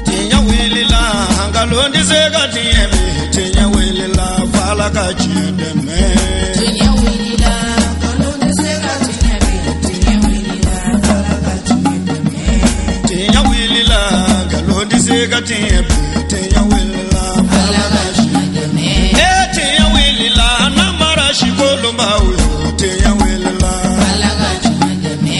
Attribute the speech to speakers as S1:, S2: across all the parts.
S1: Tiɲɛ wulila nkalon tɛ se ka tiɲɛ bi tiɲɛ wulila f'Ala ka tiɲɛ dɛmɛ.
S2: Tiɲɛ wulila nkalon tɛ se ka tiɲɛ bi tiɲɛ wulila f'Ala ka tiɲɛ dɛmɛ.
S1: Tiɲɛ wulila nkalon tɛ se ka tiɲɛ bi tiɲɛ wulila
S2: f'Ala ka tiɲɛ dɛmɛ.
S1: Ee tiɲɛ wulila namara sikolonbaw yo tiɲɛ wulila
S2: f'Ala ka tiɲɛ dɛmɛ.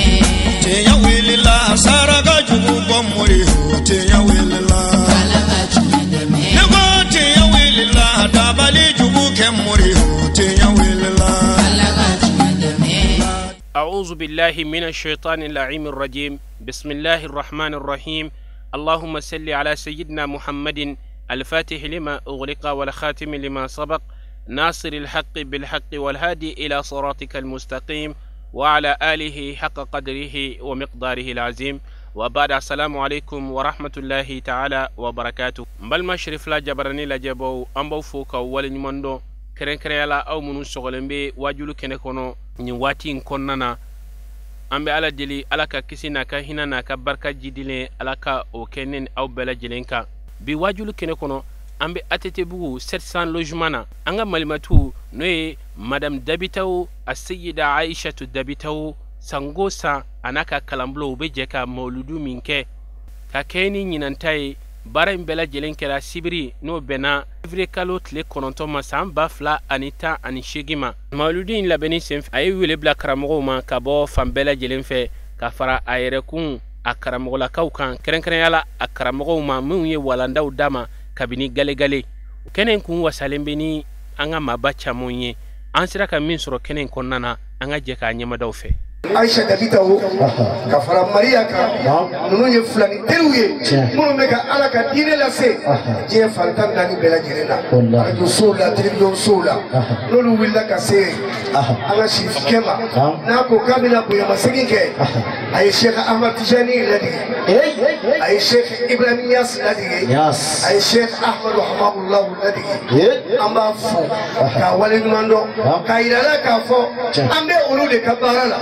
S1: Tiɲɛ wulila saraka jugu bɔ mori yo tiɲɛ wulila
S2: f'Ala ka tiɲɛ dɛmɛ.
S1: Ne ko tiɲɛ wulila dabali jugu kɛ mori yo tiɲɛ wulila
S2: f'Ala ka tiɲɛ dɛmɛ.
S3: أعوذ بالله من الشيطان اللعين الرجيم. بسم الله الرحمن الرحيم. اللهم صل على سيدنا محمد الفاتح لما أغلق والخاتم لما سبق ناصر الحق بالحق والهادي إلى صراطك المستقيم وعلى آله حق قدره ومقداره العظيم. وبعد السلام عليكم ورحمة الله تعالى وبركاته. بل ما شرف لا جبرني لا جبو أمبو فوكا ولنمندو kɛrɛnkɛrɛnya la aw minnu sɔgɔlen bɛ wajulu kɛnɛ kɔnɔ nin waati in kɔnɔna na, an bɛ Ala deli Ala ka kisi n'a ka hinɛ n'a ka barika jidilen Ala ka o kɛ ne ni aw bɛɛ lajɛlen kan. Bi wajulu kɛnɛ kɔnɔ an bɛ ATT-bugu 700 logement na, an ka malimatu n'o ye Madame Dabitaw a Seyida Aishatu Dabitaw sango san a n'a ka kalanbulon u bɛ jɛ ka mawuludu min kɛ ka kɛ ni ɲinanta ye. Baara in bɛɛ lajɛlen kɛra sibiri n'o bɛnna février kalo tile 9 ma san 2018 ma. Mawuludu in labɛnni senfɛ a ye wele bila karamɔgɔw ma ka bɔ fan bɛɛ lajɛlen fɛ ka fara a yɛrɛkun a karamɔgɔlakaw kan, kɛrɛnkɛrɛnya la a karamɔgɔw ma minnu ye walandaw d'a ma kabini galegale. Kɛnɛ in kun wasalen bɛ ni an ka maaba caman ye. An sera ka min sɔrɔ kɛnɛ in kɔnɔna na, an ka jɛ k'a ɲɛmadaw fɛ.
S4: Aisha Dabitaw ka fara Maria kan, ninnu ye filani teriw ye minnu bɛ ka Ala ka diinɛ lase diɲɛ fan 14 bɛɛ lajɛlen na, arajo sow la, télévision sow la. N'olu wulila ka se an ka sirifikɛ ma, n'a ko k'a bɛna bonyamasegin kɛ, a ye Cheikh Ahmad Tijani ladege, a ye Cheikh Ibrahim Niass ladege, a ye Cheikh Ahmadu Hamadulahu ladege. An b'a fo k'a waleɲuman dɔn, k'a yira la k'a fɔ an bɛ olu de ka baara la.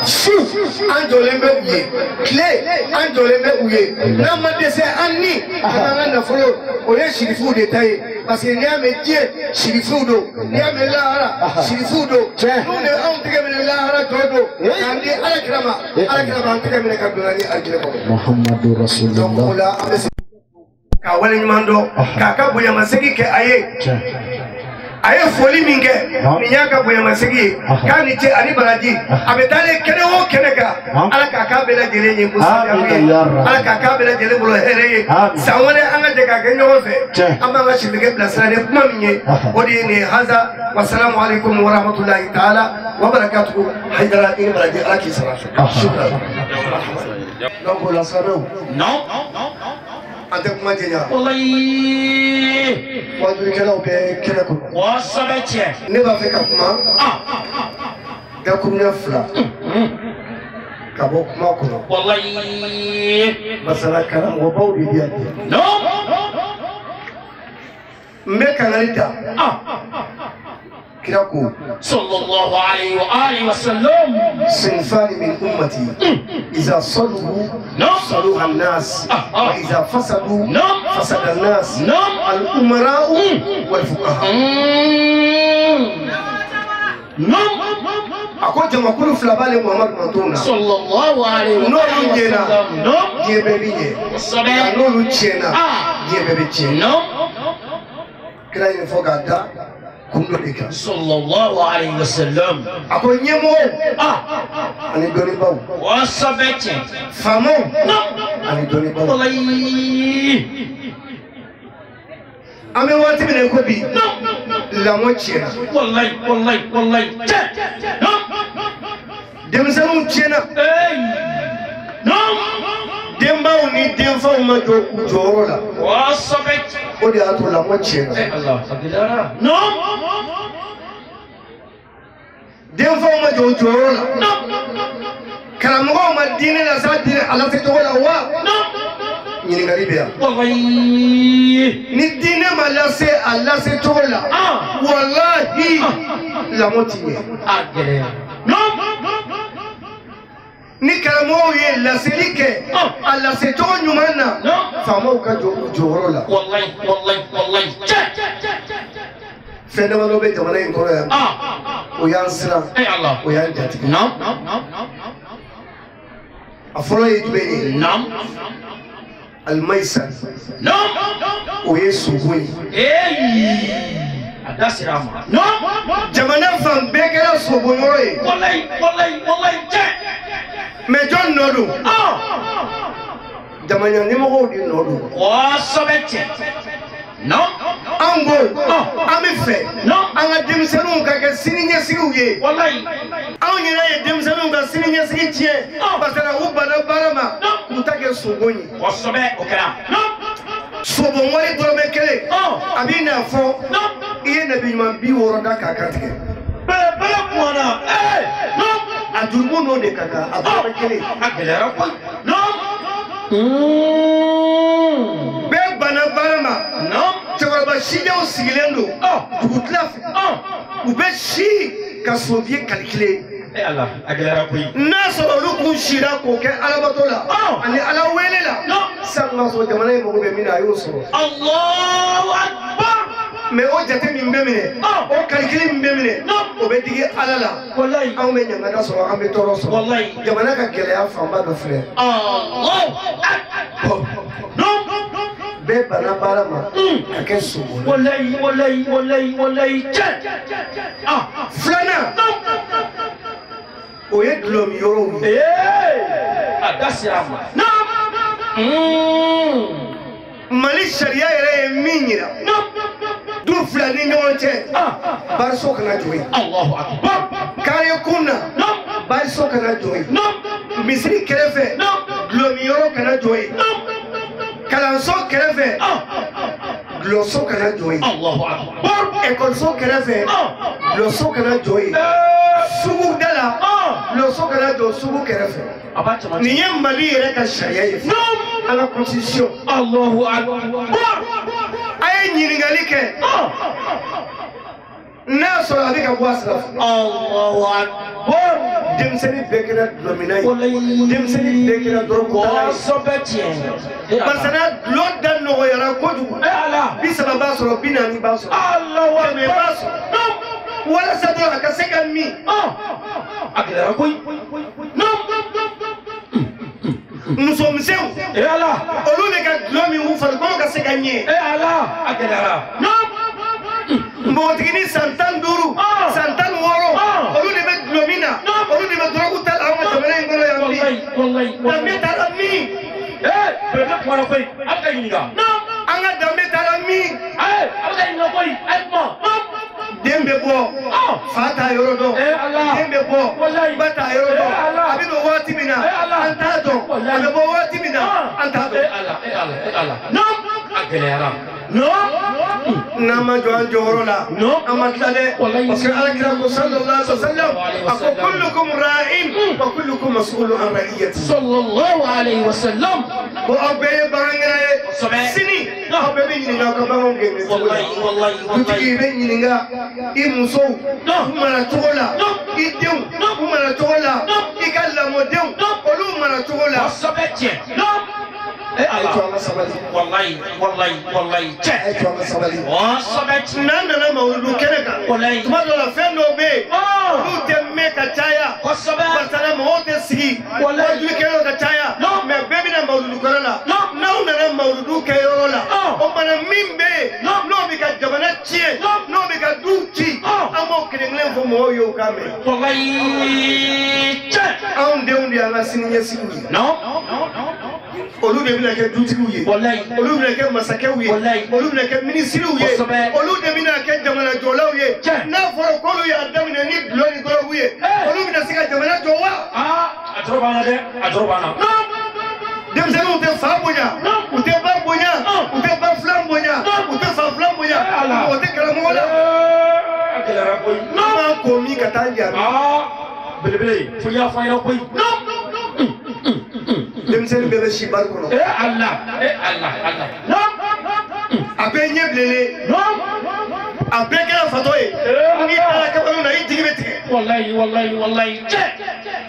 S4: Su an jɔlen bɛ u ye, tile an jɔlen bɛ u ye, n'an ma dɛsɛ an ni an b'an ka nafolo, o ye sirifuw de ta ye. Parce que n'i y'a mɛn diɲɛ sirifuw don, n'i y'a mɛn lahara sirifuw don, n'u de anw tɛgɛ minɛ lahara jɔ don k'an di Ala kira ma, Ala kira b'an tɛgɛ minɛ ka don ni alijinɛ kɔnɔ.
S5: Muhammadu Rasulullah.
S4: Donc o la an bɛ se k'a waleɲuman dɔn, k'a ka bonyamasegin kɛ a ye. A ye foli min kɛ nin y'a ka bonyamasegin ye, k'a ni ce ani baraji, a bɛ taalen kɛnɛ o kɛnɛ kan, Ala k'a k'a bɛɛ lajɛlen ye musajamu ye, Ala k'a k'a bɛɛ lajɛlen bolo hɛrɛ ye. San wɛrɛ an ka jɛ k'a kɛ ɲɔgɔn fɛ. An b'an ka sirikɛ bilasira ni kuma min ye, o de ye nin ye. Haza wasalamu aleykum wa rahmatulahi taala wa barakatuhu. Hayidara i ni baraji, Ala k'i sara. Shukran. Donc o la silamɛw, an tɛ kuma jɛnya. Wajulikɛlaw bɛ kɛnɛ kɔnɔ. Ne b'a fɛ ka kuma dakuruɲɛ 2 ka bɔ kuma kɔnɔ. Masala karamɔgɔbaw de bɛ yan bi. N bɛ kangari da kira ko
S6: sallallahu alayhi wa alihi wa sallam,
S4: sinfani min ummati iza saluhu saluha an-nas wa iza fasadu fasada an-nas al-umara'u wal fuqaha. A ko jamakulu 2 b'ale Muhammadu mantonw na
S6: sallallahu alayhi wa
S4: n'olu ɲɛna diɲɛ bɛɛ bɛ ɲɛ, nka n'olu tiɲɛna diɲɛ bɛɛ bɛ tiɲɛ. Kira ye nin fɔ k'a da kun dɔ de kan
S6: sallallahu alayhi wa sallam.
S4: A ko ɲɛmɔgɔw ani dɔnnibaw, faamaw ani dɔnnibaw. An bɛ waati min na i ko bi, lamɔ tiɲɛna.
S6: Walayi walayi walayi.
S4: Denmisɛnninw tiɲɛna. Denbaw ni denfaw ma jɔ u jɔyɔrɔ la. O de y'a to lamɔ tiɲɛna. Denfaw ma jɔ u jɔyɔrɔ la. Karamɔgɔw ma diinɛ lase diinɛ a lasecogo la wa? Ɲininkali bɛ yan. Ni diinɛ ma lase a lasecogo la, walahi lamɔ ti ɲɛ. Ni karamɔgɔ karamɔgɔw ye laseli kɛ a lasecogo ɲuman na faamaw ka jɔ u jɔyɔrɔ la.
S6: Walayi walayi walayi.
S4: Fɛn damadɔ bɛ jamana in kɔnɔ yan o y'an siran o y'an jatigɛ. A fɔlɔ ye jumɛn ye? Alimayisa o ye sogo ye.
S6: A da sera a ma.
S4: Jamana fan bɛɛ kɛra sobonyɔrɔ ye.
S6: Walayi walayi walayi cɛ.
S4: Mɛ jɔn nɔ don? Jamana ɲɛmɔgɔw de nɔ don.
S6: Kosɛbɛ cɛ.
S4: An ko an bɛ fɛ an ka denmisɛnninw ka kɛ siniɲɛsigiw ye.
S6: Walayi.
S4: Anw yɛrɛ ye denmisɛnninw ka siniɲɛsigi tiɲɛ parce que u banna baara ma k'u ta kɛ sobon ye.
S6: Kosɛbɛ o kɛra.
S4: Sobon wari dɔrɔmɛ kelen a b'i n'a fɔ i ye nabi ɲuman 60 da k'a kantigɛ.
S6: Bɛlɛbɛlɛ kumana.
S4: A jurumu n'o de ka kan a dɔrɔmɛ kelen.
S6: A gɛlɛyara koyi.
S4: Bɛɛ banna baara ma. Cɛkɔrɔba sijanw sigilen don dugutila fɛ u bɛ si ka sobiye kalikile.
S6: A gɛlɛyara koyi.
S4: N'a sɔrɔ olu kun sira k'o kɛ alabato la ani ala wele la sisan n'a sɔrɔ jamana in mago bɛ min na a y'o sɔrɔ.
S6: Allahu akbar.
S4: Mɛ o jate min bɛ minɛ o kalikili min bɛ minɛ o bɛ digi ala la.
S6: Walayi.
S4: Anw bɛ ɲangata sɔrɔ an bɛ tɔɔrɔ sɔrɔ.
S6: Walayi.
S4: Jamana ka gɛlɛya fanba dɔ filɛ.
S6: Allahu akbar.
S4: Bɛɛ banna baara ma ka kɛ sogo la.
S6: Walayi walayi walayi walayi cɛ.
S4: Filanan o ye dulɔmi yɔrɔw ye.
S6: A da sera a ma.
S4: Mali sariya yɛrɛ ye min yira du fila ni ɲɔgɔn cɛ bariso kana jɔ yen.
S6: Allahu akbar.
S4: Kare kun na bariso kana jɔ yen. Misiri kɛrɛfɛ dulɔmi yɔrɔ kana jɔ yen. Kalanso kɛrɛfɛ dulɔso kana jɔ yen.
S6: Allahu akbar.
S4: Ekɔliso kɛrɛfɛ dulɔso kana jɔ yen. Sugu da la dulɔso kana jɔ sugu kɛrɛfɛ. Nin ye Mali yɛrɛ ka sariya ye. An ka constitution.
S6: Allahu akbar.
S4: A ye ɲininkali kɛ n'a sɔrɔ a bɛ ka bɔ a sira fɛ.
S6: Allahu akbar.
S4: Denmisɛnnin bɛɛ kɛra dulɔminna ye. Denmisɛnnin bɛɛ kɛra dɔrɔgutala ye.
S6: Kosɛbɛ tiɲɛ.
S4: Barisa n'a dulɔ da nɔgɔyara kojugu. 30 b'a sɔrɔ 40 b'a sɔrɔ.
S6: Allahu akbar.
S4: 100 b'a sɔrɔ. Walasa dɔrɔn a ka se ka min.
S6: A gɛlɛyara koyi.
S4: Musomisɛnw. Olu de ka dulɔ min u farikolo ka se ka ɲɛ.
S6: Ala a gɛlɛyara.
S4: Npogotiginin san 15 san 16 olu de bɛ dulɔ min na olu de bɛ dɔrɔgu ta la anw ka jamana in kɔnɔ yan bi. Danbe taara min.
S6: Bɛlɛbɛlɛ kumana koyi a bɛ ka ɲininka.
S4: An ka danbe taara min.
S6: A bɛ ka ɲininka koyi a ye kuma.
S4: Den bɛ bɔ fa t'a yɔrɔ dɔn den bɛ bɔ ba t'a yɔrɔ dɔn a bɛ don waati min na an t'a dɔn a bɛ bɔ waati min na an t'a dɔn.
S6: A gɛlɛyara.
S4: N'an ma jɔ an jɔyɔrɔ la an ma tila dɛ parce que ala kira ko sallallahu alaihi wa sallam a ko kullukum ra'in wa kullukum mas'ulun an ra'iyati.
S6: Sallallahu alaihi wa sallam.
S4: Ko aw bɛɛ ye bagangɛnna ye sini aw bɛɛ bɛ ɲininka aw ka baganw gɛn cogo la dutigi i bɛ ɲininka i musow u mara cogo la i denw u mara cogo la i ka lamɔdenw olu mara cogo la.
S6: Kosɛbɛ tiɲɛ.
S4: A ye to an ka sabali.
S6: Walayi walayi walayi cɛ.
S4: A ye to an ka sabali.
S6: Kosɛbɛ tiɲɛ.
S4: N'an nana mawuludu kɛnɛ kan.
S6: Walayi.
S4: Tuma dɔ la fɛn dɔw bɛ yen. Olu tɛ mɛn ka caya.
S6: Kosɛbɛ.
S4: Barisa mɔgɔw tɛ sigi.
S6: Walayi.
S4: Wajulikɛyɔrɔ ka caya. Mɛ bɛɛ bɛna mawuludu kɛyɔrɔ la. N'aw nana mawuludu kɛyɔrɔ la. O mana min bɛ yen. N'o bɛ ka jamana tiɲɛ. N'o bɛ ka duw ci. An b'o kelen kelen fɔ mɔgɔw ye u k'a mɛn.
S6: Walayi cɛ.
S4: Anw denw de y'an ka siniɲɛsigiw ye. Olu de bɛna kɛ dutigiw ye. Olu bɛna kɛ masakɛw ye. Olu bɛna kɛ minisiriw ye. Olu de bɛna kɛ jamanajɔlaw ye. N'a fɔra k'olu y'a daminɛ ni dulɔ ni dɔrɔgu ye olu bɛna se ka jamana jɔ wa.
S6: A jɔrɔ b'an na dɛ a jɔrɔ b'an na.
S4: Denmisɛnninw tɛ fa bonya u tɛ ba bonya u tɛ ba filan bonya u tɛ fa filan bonya o tɛ karamɔgɔ la.
S6: A gɛlɛyara koyi.
S4: N'an b'an ko min ka taa jaabi.
S6: Belebele fo y'a fɔ an ɲɛna koyi.
S4: Denmisɛnnin bɛɛ bɛ si bari kɔnɔ.
S6: Ala ala ala.
S4: A bɛɛ ɲɛ bilennen. A bɛɛ kɛra fatɔ ye. N'i taara kabaru na i jigi bɛ tigɛ.
S6: Walayi walayi walayi.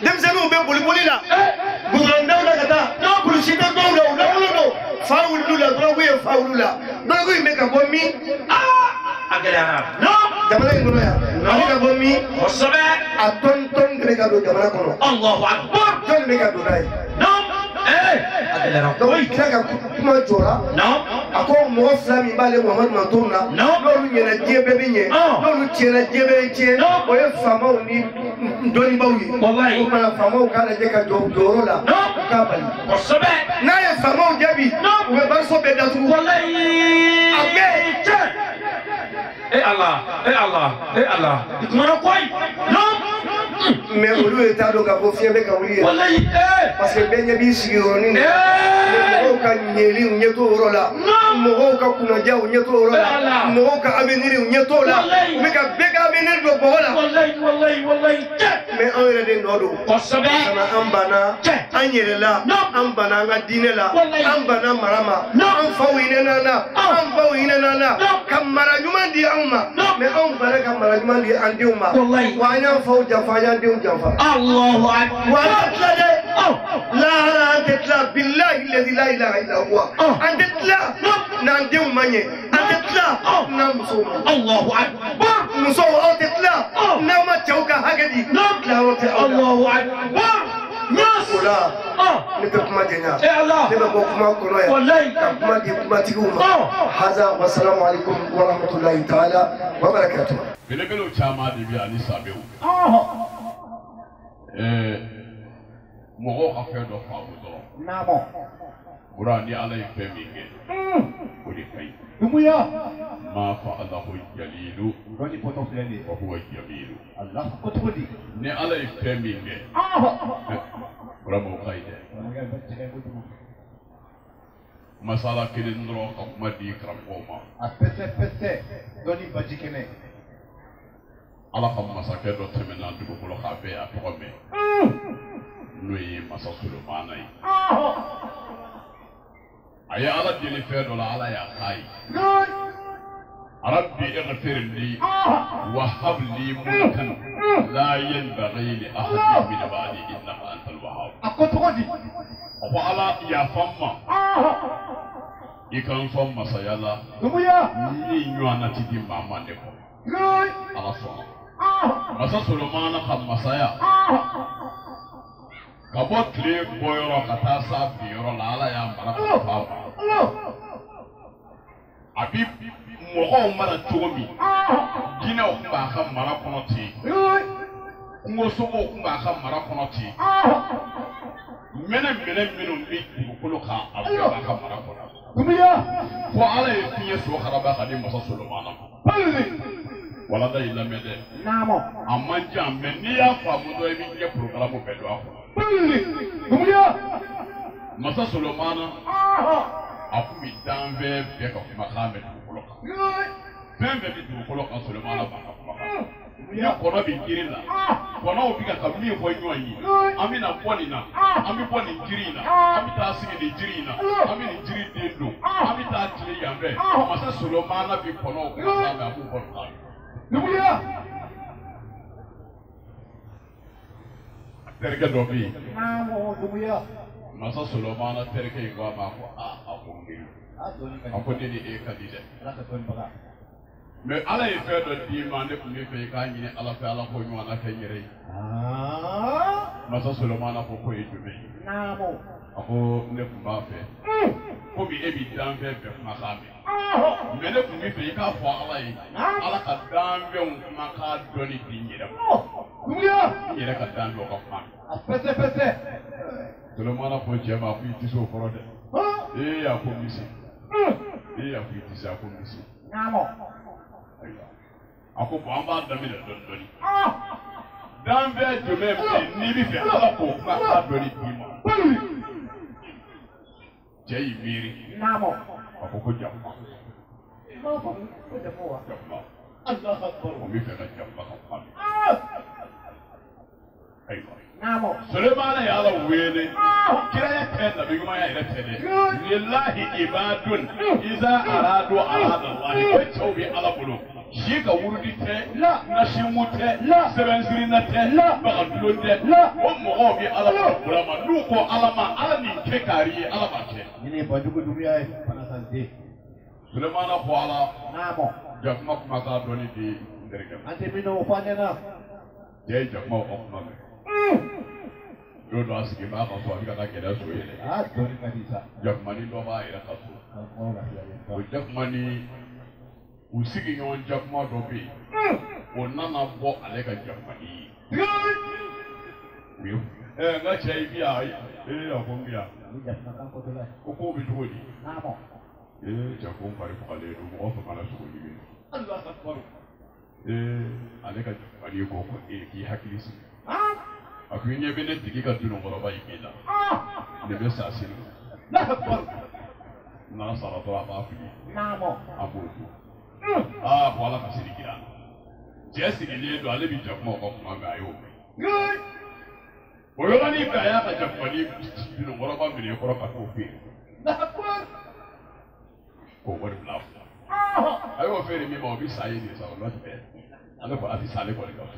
S4: Denmisɛnninw bɛ boli boli la. Goudrondaw la ka taa. Kulusi tɛ dɔw la u lankolon don. Fa wulil'u la dɔrɔgu ye fa wul'u la. Dɔrɔgu in bɛ ka bɔ min?
S6: A gɛlɛyara.
S4: Jamana in kɔnɔ yan. A bɛ ka bɔ min?
S6: Kosɛbɛ.
S4: A tɔn tɔn de bɛ ka don jamana kɔnɔ.
S6: Allahu akbar.
S4: Jɔn de bɛ ka don n'a ye?
S6: A gɛlɛyara.
S4: Donc kira ka kuma jɔra. A ko mɔgɔ fila min b'ale Muhamadu mantɔn na. N'olu ɲɛna diɲɛ bɛɛ bɛ ɲɛ. N'olu tiɲɛna diɲɛ bɛɛ bɛ tiɲɛ. O ye faamaw ni dɔnnibaaw ye.
S6: Walayi.
S4: O kumana faamaw k'a lajɛ ka jɔ u jɔyɔrɔ la. U k'a bali.
S6: Kosɛbɛ.
S4: N'a ye faamaw jaabi. U bɛ bariso bɛɛ datugu.
S6: Walayi.
S4: A bɛɛ.
S6: Tiɲɛ. E Ala, e Ala, e Ala. I kumana koyi.
S4: Mais olu ye t'a dɔn k'a fɔ fiɲɛ bɛ ka wuli yɛrɛ.
S6: Walayi.
S4: Parce que bɛɛ ɲɛ b'i sigi yɔrɔnin na. Mɔgɔw ka ɲɛli u ɲɛ t'o yɔrɔ la. Mɔgɔw ka kunnaja u ɲɛ t'o yɔrɔ la. Mɔgɔw ka avenir u ɲɛ t'o la. U bɛ ka bɛɛ ka avenir don bɔgɔ la.
S6: Walayi walayi walayi.
S4: Mais anw yɛrɛ de nɔ don.
S6: Kosɛbɛ.
S4: Kana an banna an yɛrɛ la. An banna an ka diinɛ la. An banna mara ma. An faw hinɛna an na. An baw hinɛna an na. Ka mara ɲuman di anw ma. Mais anw banna ka mara ɲuman di an denw ma. Wa an y'an faw janfa an y'an denw janfa.
S6: Allahu akbar.
S4: Wa an tɛ tila dɛ. Lahara an tɛ tila bilahi lazi la ilaha illa huwa. An tɛ tila n'an denw ma ɲɛ. An tɛ tila n'an musow ma ɲɛ.
S6: Allahu akbar.
S4: Musow aw tɛ tila n'aw ma cɛw ka hakɛ di. Tilayɔrɔ tɛ aw la.
S6: Allahu akbar.
S4: O la ne tɛ kuma janya. Ne bɛ bɔ kuma kɔnɔ yan ka kuma di kumatigiw ma. Haza wa salamu alaikum wa rahmatulahi taala wa barakatuh.
S5: Belebelew caman de bɛ yen ani sabew. Mɔgɔw ka fɛn dɔ faamu dɔrɔn. Bura ni Ala ye fɛn min kɛ, o de ka ɲi. Ma fa'alahu jalilu wa huwa jamilu. Ni Ala ye fɛn min kɛ, bura m'o ka ɲi dɛ. Masala kelen dɔrɔn ka kuma di karamɔgɔw ma.
S7: A pɛsɛ pɛsɛ dɔnni baji kɛnɛ.
S5: Ala ka masakɛ dɔ tɛmɛna dugukolo kan a bɛɛ y'a tɔgɔ mɛn. N'o ye masa Solomana ye. A ye Ala deli fɛn dɔ la Ala y'a k'a ye. Rabbi ighfir li wa hab li mulkan la yanbaghi li ahadin min ba'di innaka antal wahhab.
S7: A ko cogo di?
S5: A ko Ala yafa n ma. I ka n sɔn masaya la. Min ɲɔgɔnna ti di maa ma ne kɔ. Ala sɔnna. Masa Solomana ka masaya. Ka bɔ tile bɔyɔrɔ ka taa s'a binyɔrɔ la Ala y'a mara ka fa ma. A bi mɔgɔw mara cogo min, jinɛw tun b'a ka mara kɔnɔ ten, kungosogow tun b'a ka mara kɔnɔ ten, mɛnɛ mɛnɛ minnu bɛ dugukolo kan a bɛɛ b'a ka mara kɔnɔ. Fo Ala ye fiɲɛ so karaba ka di masa Solomana ma. Walanda y'i lamɛn dɛ. A man jan mɛ n'i y'a faamu dɔrɔn i bɛ diɲɛ porogaramu bɛɛ don a kɔnɔ. Masa Solomana a kun bɛ danfɛn bɛɛ ka kumakan mɛn dugukolo kan. Fɛn bɛɛ bɛ dugukolo kan Solomana b'a ka kumakan. Ni kɔnɔ bɛ jiri la, kɔnɔw bɛ ka min fɔ ɲɔgɔn ye, an bɛna bɔ nin na, an bɛ bɔ nin jiri in na, an bɛ taa sigi nin jiri in na, an bɛ nin jiri den don, an bɛ taa tile yan fɛ. Masa Solomana bɛ kɔnɔw kumakan mɛn a b'u kɔnɔ kan. Terikɛ dɔ bɛ yen. Masa Solomana terikɛ in ko a ma ko aa a ko n bɛ a ko ne ni e ka di dɛ. Mɛ Ala ye fɛn dɔ d'i ma ne tun bɛ fɛ i k'a ɲini Ala fɛ Ala k'o ɲɔgɔnna kɛ n yɛrɛ ye. Masa Solomana ko k'o ye jumɛn ye? A ko ne tun b'a fɛ komi e bɛ danfɛn bɛɛ kumakan mɛn. Mɛ ne tun bɛ fɛ i k'a fɔ Ala ye Ala ka danfɛnw kumakan dɔnni di n yɛrɛ ma. N yɛrɛ ka danfɛnw ka kuma mɛn.
S7: A pɛsɛ pɛsɛ.
S5: Solomana ko cɛ ma ko i tɛ se o kɔrɔ dɛ. Ee a ko n bɛ se. Ee a ko i tɛ se a ko n bɛ se. Ayiwa a ko bɔn an b'a daminɛ dɔɔni dɔɔni. Danfɛn jumɛn bɛ yen n'i bɛ fɛ Ala k'o kumakan dɔnni d'i ma. Cɛ y'i miiri. A ko ko jakuma. Jakuma. O bɛ fɛ ka jakuma ka kuma mɛn. Ayiwa. Solomana ye Ala wele. Kiraya tɛ nabi ɲumanya yɛrɛ tɛ dɛ. Lillahi ibadun iza aradu arada Allahi. O cɛw bɛ Ala bolo. Si ka wurudi tɛ nasimu tɛ sɛbɛnsirinna tɛ bagandulon tɛ o mɔgɔw bɛ ala ma n'u ko ala ma ala nin kɛ k'ari ye ala b'a kɛ.
S7: Ni ne Banjugu Dunbiya ye fana sante.
S5: Sulemana ko ala.
S7: Naamu.
S5: Jakuma kuma k'a dɔɔni di n terikɛ ma.
S7: An tɛ min dɔn o fɔ an ɲɛna.
S5: Cɛ ye jakumaw ka kuma mɛn. Don dɔ a sigi b'a ka so a bɛ ka taa gɛlɛya so yɛrɛ.
S7: Aa dɔɔni ka di sa.
S5: Jakumani dɔ b'a yɛrɛ ka so. O jakumani u sigiɲɔgɔn jakuma dɔ bɛ yen. O nana bɔ ale ka jakumani ye. U ye n ka cɛ i bi yan ee a ko n bi yan. Ko kow bɛ cogo di? Ee cɛ ko n fari fagalen don mɔgɔ famana sogo ɲimi. Ee ale ka jakumani ko ko ee k'i hakili sigi. A ko i ɲɛ bɛ ne tigi ka dununkɔrɔba in min na. Nin bɛ sa sini. N'a sara dɔrɔn a b'a fili. A b'o dun. Aa ko ala ka sini jira an na. Cɛ sigilen don ale bɛ jakumaw ka kuma mɛn a y'o mɛn. O yɔrɔnin bɛɛ a y'a ka jakumani dununkɔrɔba minɛ kɔrɔ ka t'o feere. K'o wari bila a kun. A y'o feere min ma o bɛ sa ye de sa o n'o tɛ ale ko a tɛ sa ale kɔni ka so.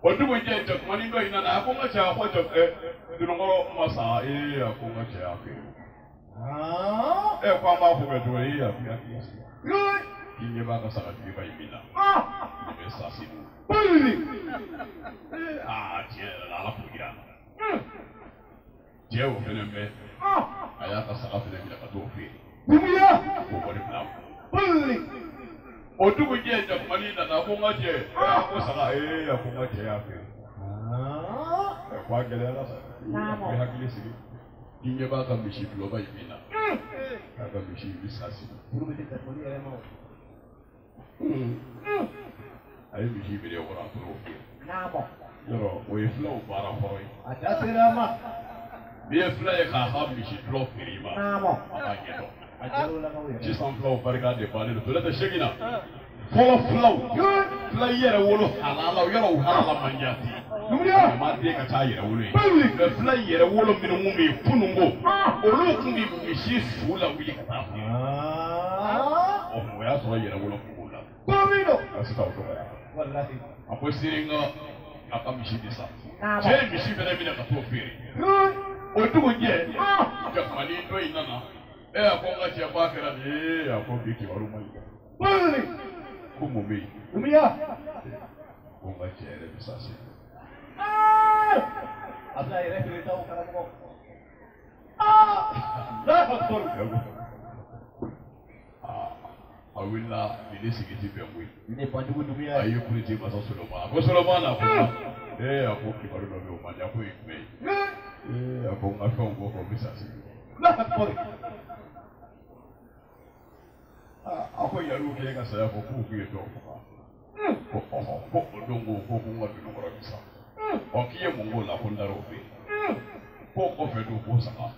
S5: O dugu jɛ jakumani dɔ in nana a ko n ka cɛ a ko dununkɔrɔ ma sa ee a ko n ka cɛ y'a feere. Ɛ ko an b'a fɔ bɛ cogo di ee a ko i hakili sigi. K'i ɲɛ b'a ka sagatigiba in min na. Nin bɛ sa sini. Aa tiɲɛ yɛrɛ la ala k'o jira an na. Cɛ o fɛnɛ mɛn a y'a ka saga fɛnɛ minɛ ka t'o feere. K'o wari bila a kun. O dugu jɛ jakumani nana ko n ka cɛ ko saga ee a ko n ka cɛ y'a feere. Ɛ ko a gɛlɛyara sa. I hakili sigi. I ɲɛ b'a ka misi dulɔba in min na. K'a ka misi in bɛ sa sini. A ye misi minɛ o kɔrɔ a tor'o feere. Yɔrɔ o ye filaw baara kɔrɔ ye.
S7: A da sera a ma.
S5: N'i ye fila ye k'a ka misi dulɔ feere i ma. A b'a ɲɛ dɔn. Sisan filaw barika de bannen don tolɛ tɛ seegin na. Fɔlɔ filaw fila yɛrɛ wolo halala yɔrɔ u halala man diya ten. Maa den ka ca yɛrɛ wolo ye. Mɛ fila yɛrɛ wolo minnu kun bɛ yen kununko olu kun bɛ misi su lawuli ka taa feere. O y'a sɔrɔ yɛrɛ wolo kun b'o la. Nka sisan o dɔgɔyara. A ko sini n ka a ka misi de sa. Cɛ ye misi fɛnɛ minɛ ka t'o feere. O dugu jɛ jakumani dɔ in nana. Ee a ko n ka cɛ k'a kɛra nin ye a ko bi kibaru man ɲi. Ko mun bɛ yen? Ko n ka cɛ yɛrɛ bɛ sa sini.
S7: A bɛna yɛrɛ feere sa o karamɔgɔ.
S5: A wulila nin ni sigi ti bɛn koyi.
S7: Ni ne Banjugu Dunbiya ye.
S5: A y'i kuliti masa Solomana. A ko Solomana a ko ee a ko kibaru dɔ bɛ yen o man di a ko ye jumɛn ye? Ee a ko n ka fɛnw bɔ k'o bɛ sa sini. A ko yɛrɛw k'e ka saya fɔ k'u k'u ye dɔw faga. Ko ɔhɔ ko o don ko ko n ka dununkɔrɔ bi sa. Ɔ k'i ye mun k'o la ko n taara o feere. K'o kɔfɛ dun ko saga.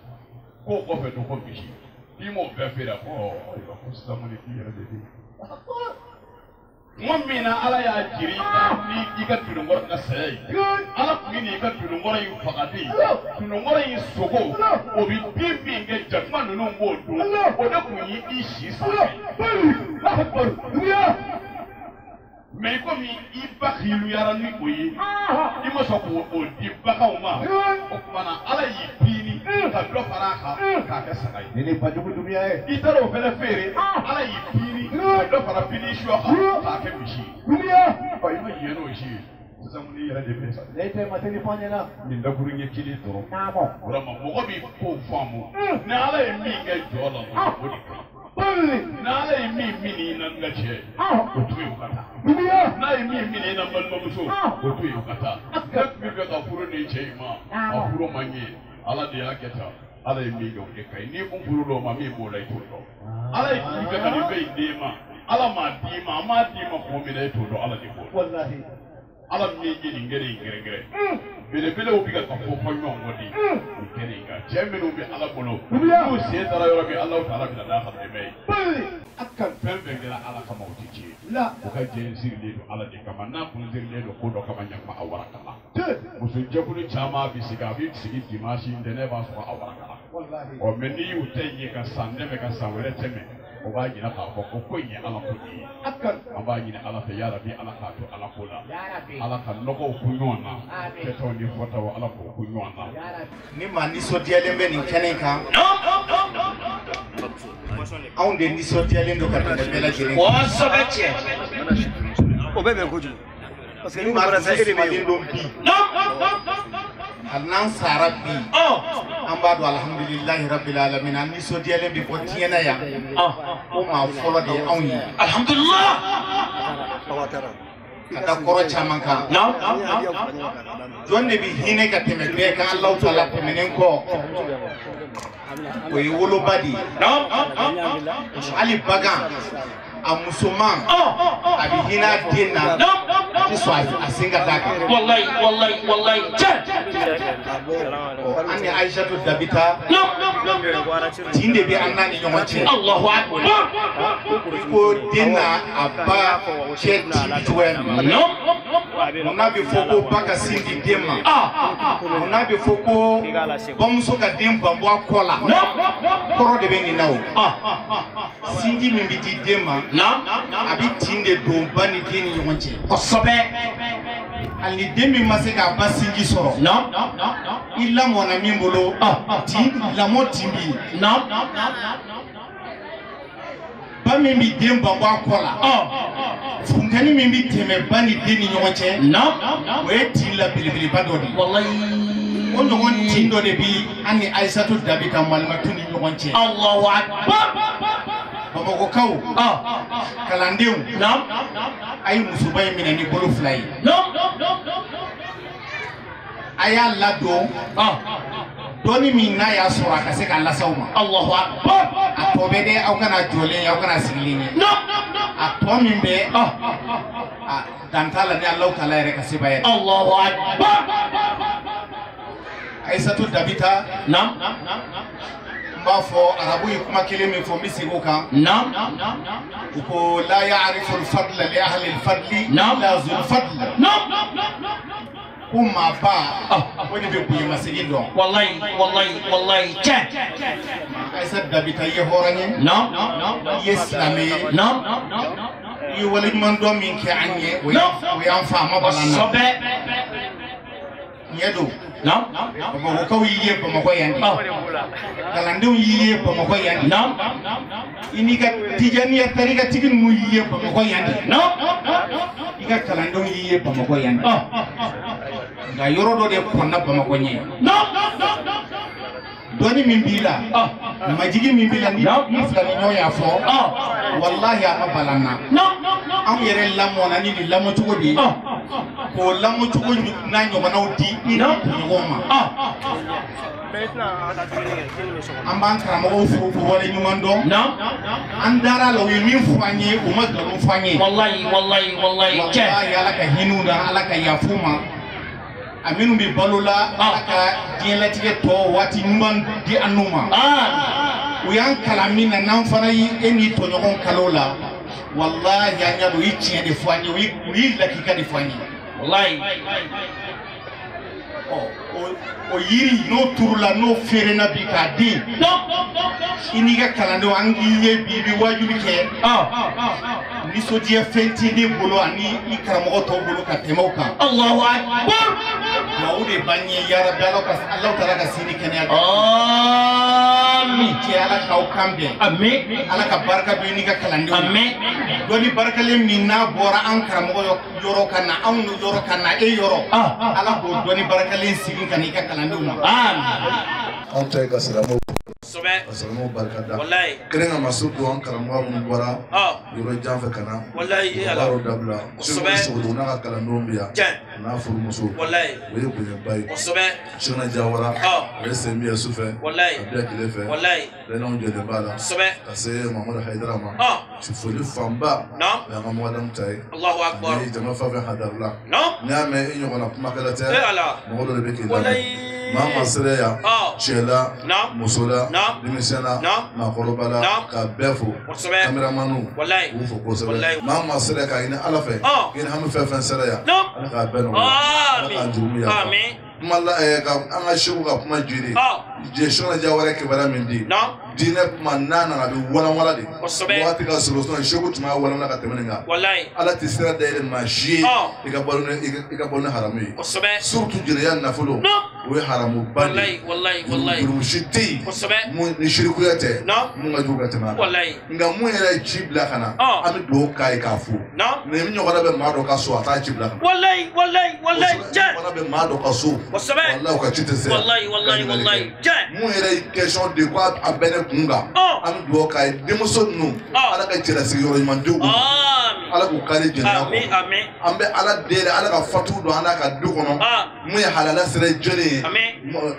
S5: K'o kɔfɛ dun ko misi. K'i m'o bɛɛ feere a ko ayiwa ko sisan kɔni k'i yɛrɛ de bɛ yen. Tuma min na ala y'a jiri ni i ka dununkɔrɔ ka saya ye. Ala tun ye n'i ka dununkɔrɔ in faga de. Dununkɔrɔ in sogo o bɛ bin min kɛ jakuma ninnu b'o dun o de tun ye i si san. Mɛ i komi i ba kiluyara ni o ye i ma sɔn k'o di baganw ma o tuma na ala y'i pini ka dɔ fara a kan k'a kɛ saga ye.
S7: Ni ne Banjugu Dunbiya ye.
S5: I taara o fɛnɛ feere ala y'i pini ka dɔ fara pini suwa kan k'a kɛ misi ye.
S7: Dunbiya.
S5: Ɔ i ma jɛn n'o si ye sisan ko n'i yɛrɛ de bɛ sa.
S7: Ne tɛ mateli fɔ an ɲɛna.
S5: Nin dakuru ɲɛ kelen dɔrɔn. Vraiment mɔgɔ b'i ko faamu ni ala ye min kɛ jɔ la o de ka ɲi. N'ala ye min minɛ i na n ka cɛ o to yen o ka taa. N'a ye min minɛ i na n balimamuso o to yen o ka taa. Ne tun bɛ fɛ ka furu nin cɛ in ma a furu man ɲɛ ala de y'a kɛ tan ala ye min kɛ o de ka ɲi n'i kun furu l'o ma min b'o la i t'o dɔn. Ala ye k'i fɛ ka nin bɛɛ in d'e ma ala m'a d'i ma a m'a d'i ma kun min na e t'o dɔn ala de b'o dɔn. Ala min ye nin kɛnɛ in gɛrɛgɛrɛ belebelew bɛ ka fɔ fɔ ɲɔgɔn kɔ de nin kɛnɛ in kan cɛ minnu bɛ ala bolo n'u sen taara yɔrɔ min Alahu taala bɛna n'a ka dɛmɛ ye. Fɛn fɛn kɛra ala kama o tɛ tiɲɛ o ka jɛ sirilen don ala de kama n'a kun sirilen don ko dɔ kama ɲakuma a warakala muso jɛkulu caman bɛ sigi a bɛ sigi dimanche ntɛnɛn b'a sɔrɔ a warakala ɔ mɛ n'i y'u ta ye ka san dɛmɛ ka san wɛrɛ tɛmɛ O b'a jira k'a fɔ ko in ye Ala ko de ye. An b'a ɲini Ala fɛ yarabi Ala k'a to Ala ko la. Ala ka nɔgɔw ku ɲɔgɔn na. Kɛtaw ni fɔtaw Ala k'o ku ɲɔgɔn na.
S8: Ni maa nisɔndiyalen bɛ nin kɛnɛ in kan. Anw de nisɔndiyalen don ka tɛmɛ bɛɛ lajɛlen kan.
S6: Kosɛbɛ tiɲɛ.
S7: O bɛ bɛn kojugu. Parce que
S8: ni maa dusu sumalen don bi. Hali n'an sara bi. An b'a dɔn alihamudulilayi rabil alamin an nisɔndiyalen bɛ bɔ diɲɛ na yan. Ko maa fɔlɔ de ye anw ye.
S6: Alihamudulila.
S8: Ka da kɔrɔ caman kan. Jɔn de bɛ hinɛ ka tɛmɛ bɛɛ kan Alahu taala tɛmɛnen kɔ. O ye woloba de ye. Hali bagan a musoman a bɛ hinɛ a den na a tɛ sɔn a sen ka d'a kan.
S6: Walayi walayi walayi tiɲɛ.
S8: An ni Ayisatu Dabita tin de bɛ an n'a ni ɲɔgɔn cɛ.
S6: Alahu akubar.
S8: Ko den n'a a ba cɛ tin bɛ cogoya min. Mun n'a bɛ fɔ ko ba ka sin di den ma. Mun n'a bɛ fɔ ko bamuso ka den ban bɔ a kɔ la. Kɔrɔ de bɛ nin na o. Sinji min bɛ di den ma. A bɛ tin de don ba ni den ni ɲɔgɔn cɛ.
S6: Kosɛbɛ.
S8: Hali ni den min ma se k'a ba sinji sɔrɔ. I lamɔna min bolo. Tin lamɔ tin b'i ye. Ba min bɛ den ban bɔ a kɔ la. Funteni min bɛ tɛmɛ ba ni den ni ɲɔgɔn cɛ. O ye tin la belebeleba dɔ de ye.
S6: Walayi.
S8: O ɲɔgɔn tin dɔ de bɛ an ni Ayisatu Dabita malimatu ni ɲɔgɔn cɛ.
S6: Alahu akubar.
S8: Bamakɔkaw. Kalandenw. A ye musoba in minɛ ni bolo fila ye. A y'a ladon. Dɔɔni min n'a y'a sɔrɔ a ka se k'a lase aw ma.
S6: Alahu akubar.
S8: A tɔ bɛ dɛ aw kana jɔlen ye aw kana sigilen ye. A tɔ min bɛ. A dan t'a la ni Alahu taala yɛrɛ ka sebaaya ye.
S6: Alahu akubar.
S8: Ayisatu Dabita. N b'a fɔ arabu ye kuma kelen min fɔ n bɛ segin o kan. U ko la ya'rifu al-fadla li ahli al-fadli illa zul fadl. Ko maa ba o de bɛ bonyamasegin dɔn.
S6: Walayi walayi walayi tiɲɛ.
S8: Ayisatu Dabita i ye hɔrɔn ye. I ye silamɛ ye. I ye waleɲuman dɔn min kɛ an ye o y'an fa a ma bala an na.
S6: Kosɛbɛ.
S8: Tiɲɛ don. Bamakɔkaw y'i ye Bamakɔ yan de. Kalandenw y'i ye Bamakɔ yan de. I n'i ka tijaniya tarikatigi ninnu y'i ye Bamakɔ yan de. I ka kalandenw y'i ye Bamakɔ yan de. Nka yɔrɔ dɔ de kɔnna Bamakɔ ɲɛ. Dɔnni min b'i la, majigi min b'i la ni fila ni ɲɔgɔn y'a fɔ, walahi a ma bala an na. Anw yɛrɛ lamɔna ni nin lamɔcogo de ye. K'o lamɔcogo n'a ɲɔgɔnnaw di i ni ɲɔgɔn ma. An b'an karamɔgɔw fo k'u waleɲuman dɔn. An dara la u ye min fɔ an ye u ma nkalon fɔ an ye.
S6: Walayi walayi walayi tiɲɛ.
S8: Walahi Ala ka hinɛ u la Ala ka yaf'u ma. A minnu bɛ balo la Ala ka diɲɛlatigɛ tɔ waati ɲuman di an n'u ma. U y'an kalan min na n'an fana ye e n'i tɔɲɔgɔn kalo la. Walahi an y'a dɔn u ye tiɲɛ de fɔ an ye u ye lakika de fɔ an ye.
S6: Walayi.
S8: O yiri n'o turula n'o feerela bi k'a den. I n'i ka kalandenw an k'i ye bi i bɛ waajuli kɛ. Nisɔndiya fɛn t'i ne bolo ani i karamɔgɔ tɔw bolo ka tɛmɛ o kan.
S6: Alahu akubar.
S8: Duwawu de b'an ye yarabi Alahu taala ka si ni kɛnɛya.
S6: Amiin.
S8: Cɛ Ala k'aw kan bɛn.
S6: Amiin.
S8: Ala ka barika don i n'i ka kalandenw.
S6: Amiin.
S8: Dɔnni barikalen min n'a bɔra an karamɔgɔ yɔrɔ ka na anw yɔrɔ ka na e yɔrɔ. Ala k'o dɔnni barikalen segin ka na i ka kalandenw ma.
S6: Amiin.
S9: Anw ta ye ka silamɛw
S3: Kosɛbɛ.
S9: ka silamɛw barika da.
S3: Walayi.
S9: Kelen ka maso don an karamɔgɔ minnu bɔra yɔrɔ jan fɛ ka na.
S3: Walayi e Ala.
S9: Baaraw dabila.
S3: Kosɛbɛ.
S9: Sogodogo n'a ka kalandenw bɛ yan.
S3: Tiɲɛ.
S9: A n'a furumuso.
S3: Walayi.
S9: O ye bonyaba ye.
S3: Kosɛbɛ.
S9: Sɛkina Jawara. O ye sen min ye su fɛ.
S3: Walayi.
S9: A bɛɛ tile fɛ.
S3: Walayi.
S9: Bɛɛ n'anw jɔlen b'a la.
S3: Kosɛbɛ.
S9: Ka se Mamadu Hayidara ma. Foli fanba.
S3: Naam.
S9: O y'an ka mɔgɔdamu ta ye.
S3: Alahu akubar.
S9: Ani jama fɛn fɛn hadarila.
S3: Naam.
S9: N'i y'a mɛn i ɲɔgɔnna kumakɛla tɛ.
S3: E Ala.
S9: Mɔgɔ dɔ de bɛ k'i lamɛn.
S3: Walayi.
S9: Maa ma sera yan. Cɛ la.
S3: Naam.
S9: Muso la.
S3: Naam.
S9: Denmisɛn na.
S3: Naam.
S9: Maakɔrɔba la.
S3: Naam.
S9: Ka bɛɛ fo.
S3: Kosɛbɛ.
S9: Kameramaniw.
S3: Walayi.
S9: K'u fo kosɛbɛ.
S3: Walayi.
S9: Maa ma sera k'a ɲini Ala fɛ. I ni hami fɛn fɛn sera yan.
S3: Naam.
S9: Ala k'a bɛɛ nɔgɔya. Ala k'an jurumu yafa.
S3: Amiin.
S9: Kuma la ka an ka seku ka kuma jiri. Sɔnna Jawara kibaruya min di diinɛ kuma n'a nana a bɛ walanwalan de waati ka sɔrɔ sinon segu tun b'a walanwalan ka tɛmɛ nin kan Ala tɛ sira dayɛlɛ maa si ye i ka balo ni haramu ye surtout jɛnɛya nafolo o ye haramuba de ye jurumu si tɛ yen ni sirikuya tɛ mun ka jugu ka tɛmɛ a kan nka mun yɛrɛ ye ci bila ka na an bɛ dugawu k'a ye k'a fo nin ɲɔgɔnna bɛ maa dɔ ka so a t'a ci bila ka na ɲɔgɔnna bɛ maa dɔ ka so walayi o ka ci tɛ se mun yɛrɛ ye question de ko a bɛ ne kun kan an bɛ dugawu k'a ye denmuso ninnu Ala ka cɛlasigi yɔrɔ ɲuman d'u ma Ala k'u kari jɛnɛya kɔ an bɛ Ala deli Ala ka fatu don an n'a ka du kɔnɔ mun ye halala sira jɔlen ye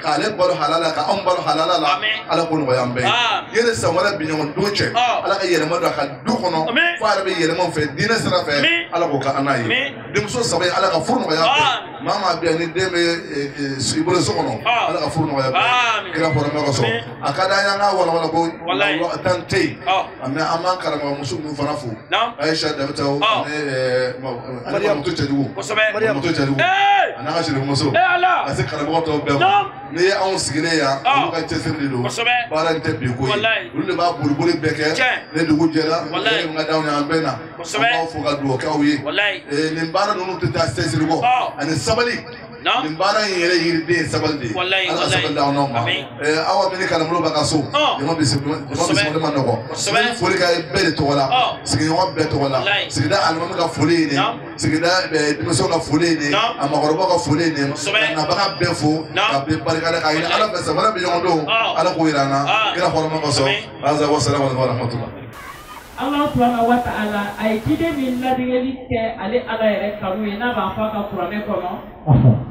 S9: k'ale balo halala ka anw balo halala la Ala k'o nɔgɔya an bɛɛ ye yɛrɛ san wɛrɛ bi ɲɔgɔn don cɛ Ala ka yɛlɛma don a ka du kɔnɔ fo a yɛrɛ bɛ yɛlɛma fɛ diinɛ sira fɛ Ala k'o kɛ an n'a ye denmuso saba ye Ala ka furu nɔgɔya bɛɛ maa maa bɛ yan ni den bɛ i bolo so kɔnɔ Ala ka furu nɔgɔya bɛɛ kira fɔra ka sɔrɔ a ka d'an ye an k'a walawala ko tan tɛ yen mais an b'an karamɔgɔ muso ninnu fana fo Ayisa Dabitaw ani mamuso cɛjugu mamuso cɛjugu a n'a ka sirimuso ka se karamɔgɔ tɔw bɛɛ ma n'i ye anw sigilen yan olu ka cɛsiri de don baara in tɛ bi ko ye olu de b'a boliboli bɛɛ kɛ ni dugu jɛra ne ka d'anw ye an bɛɛ na an b'aw fo ka dugawu k'aw ye nin baara ninnu tɛ taa cɛsiri kɔ ani sabali nin baara in yɛrɛ yiriden ye sabali de ye Ala ka sabali d'anw ma aw min ni kalanbolo b'a ka so jama bɛ sigi ma nɔgɔ ni foli ka ye bɛɛ de tɔgɔ la sigiɲɔgɔn bɛɛ tɔgɔ la sigida alimami ka foli ye nin sigida denmisɛnw ka foli ye nin a maakɔrɔbaw ka foli ye nin ka nabaga bɛɛ fo ka bɛɛ barikada k'a ɲini Ala fɛ san wɛrɛ bɛ ɲɔgɔn don Ala k'o yira an na kira hɔrɔma kosɔn aza wa salamu aleykum wa rahmatulah.
S10: Allah subhanahu wa ta'ala a ye ciden min ladegeli kɛ ale Ala yɛrɛ kanu ye n'a b'a fɔ a ka kuranɛ kɔnɔ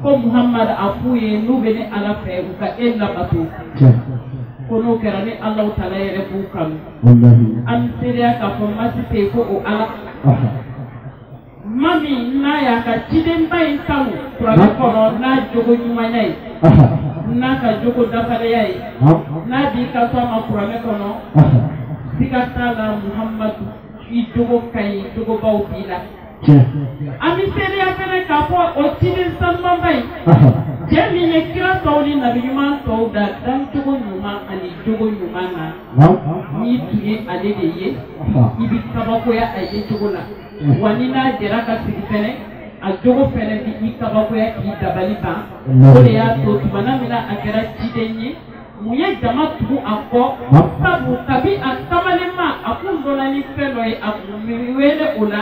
S10: ko Muhammad a f'u ye n'u bɛ ne Ala fɛ u ka e labato ko n'o kɛra ni Alahu taala yɛrɛ b'u kanu an bɛ seereya k'a fɔ masi tɛ yen ko o Ala ma min n'a y'a ka cidenba in kanu kuranɛ kɔnɔ n'a jogo ɲumanya ye n'a ka jogo dafalenya ye n'a b'i kanto a ma kuranɛ kɔnɔ siga t'a la Muhammadu i jogo ka ɲi jogobaw b'i la an bɛ seereya fɛnɛ k'a fɔ o ciden sanumanba in cɛ min ye kira tɔw ni nabi ɲuman tɔw da dancogo ɲuman ani jogo ɲuman na n'i tun ye ale de ye i bɛ kabakoya a ye cogo la wa ni n'a jɛra ka sigi fɛnɛ a jogo fɛnɛ bɛ i kabakoya k'i dabali ban o de y'a to tumana min na a kɛra ciden ye mun ye jama tugu a kɔ sabu kabi a kamalenma a kun dɔnna ni fɛn dɔ ye a kun bɛ wele o la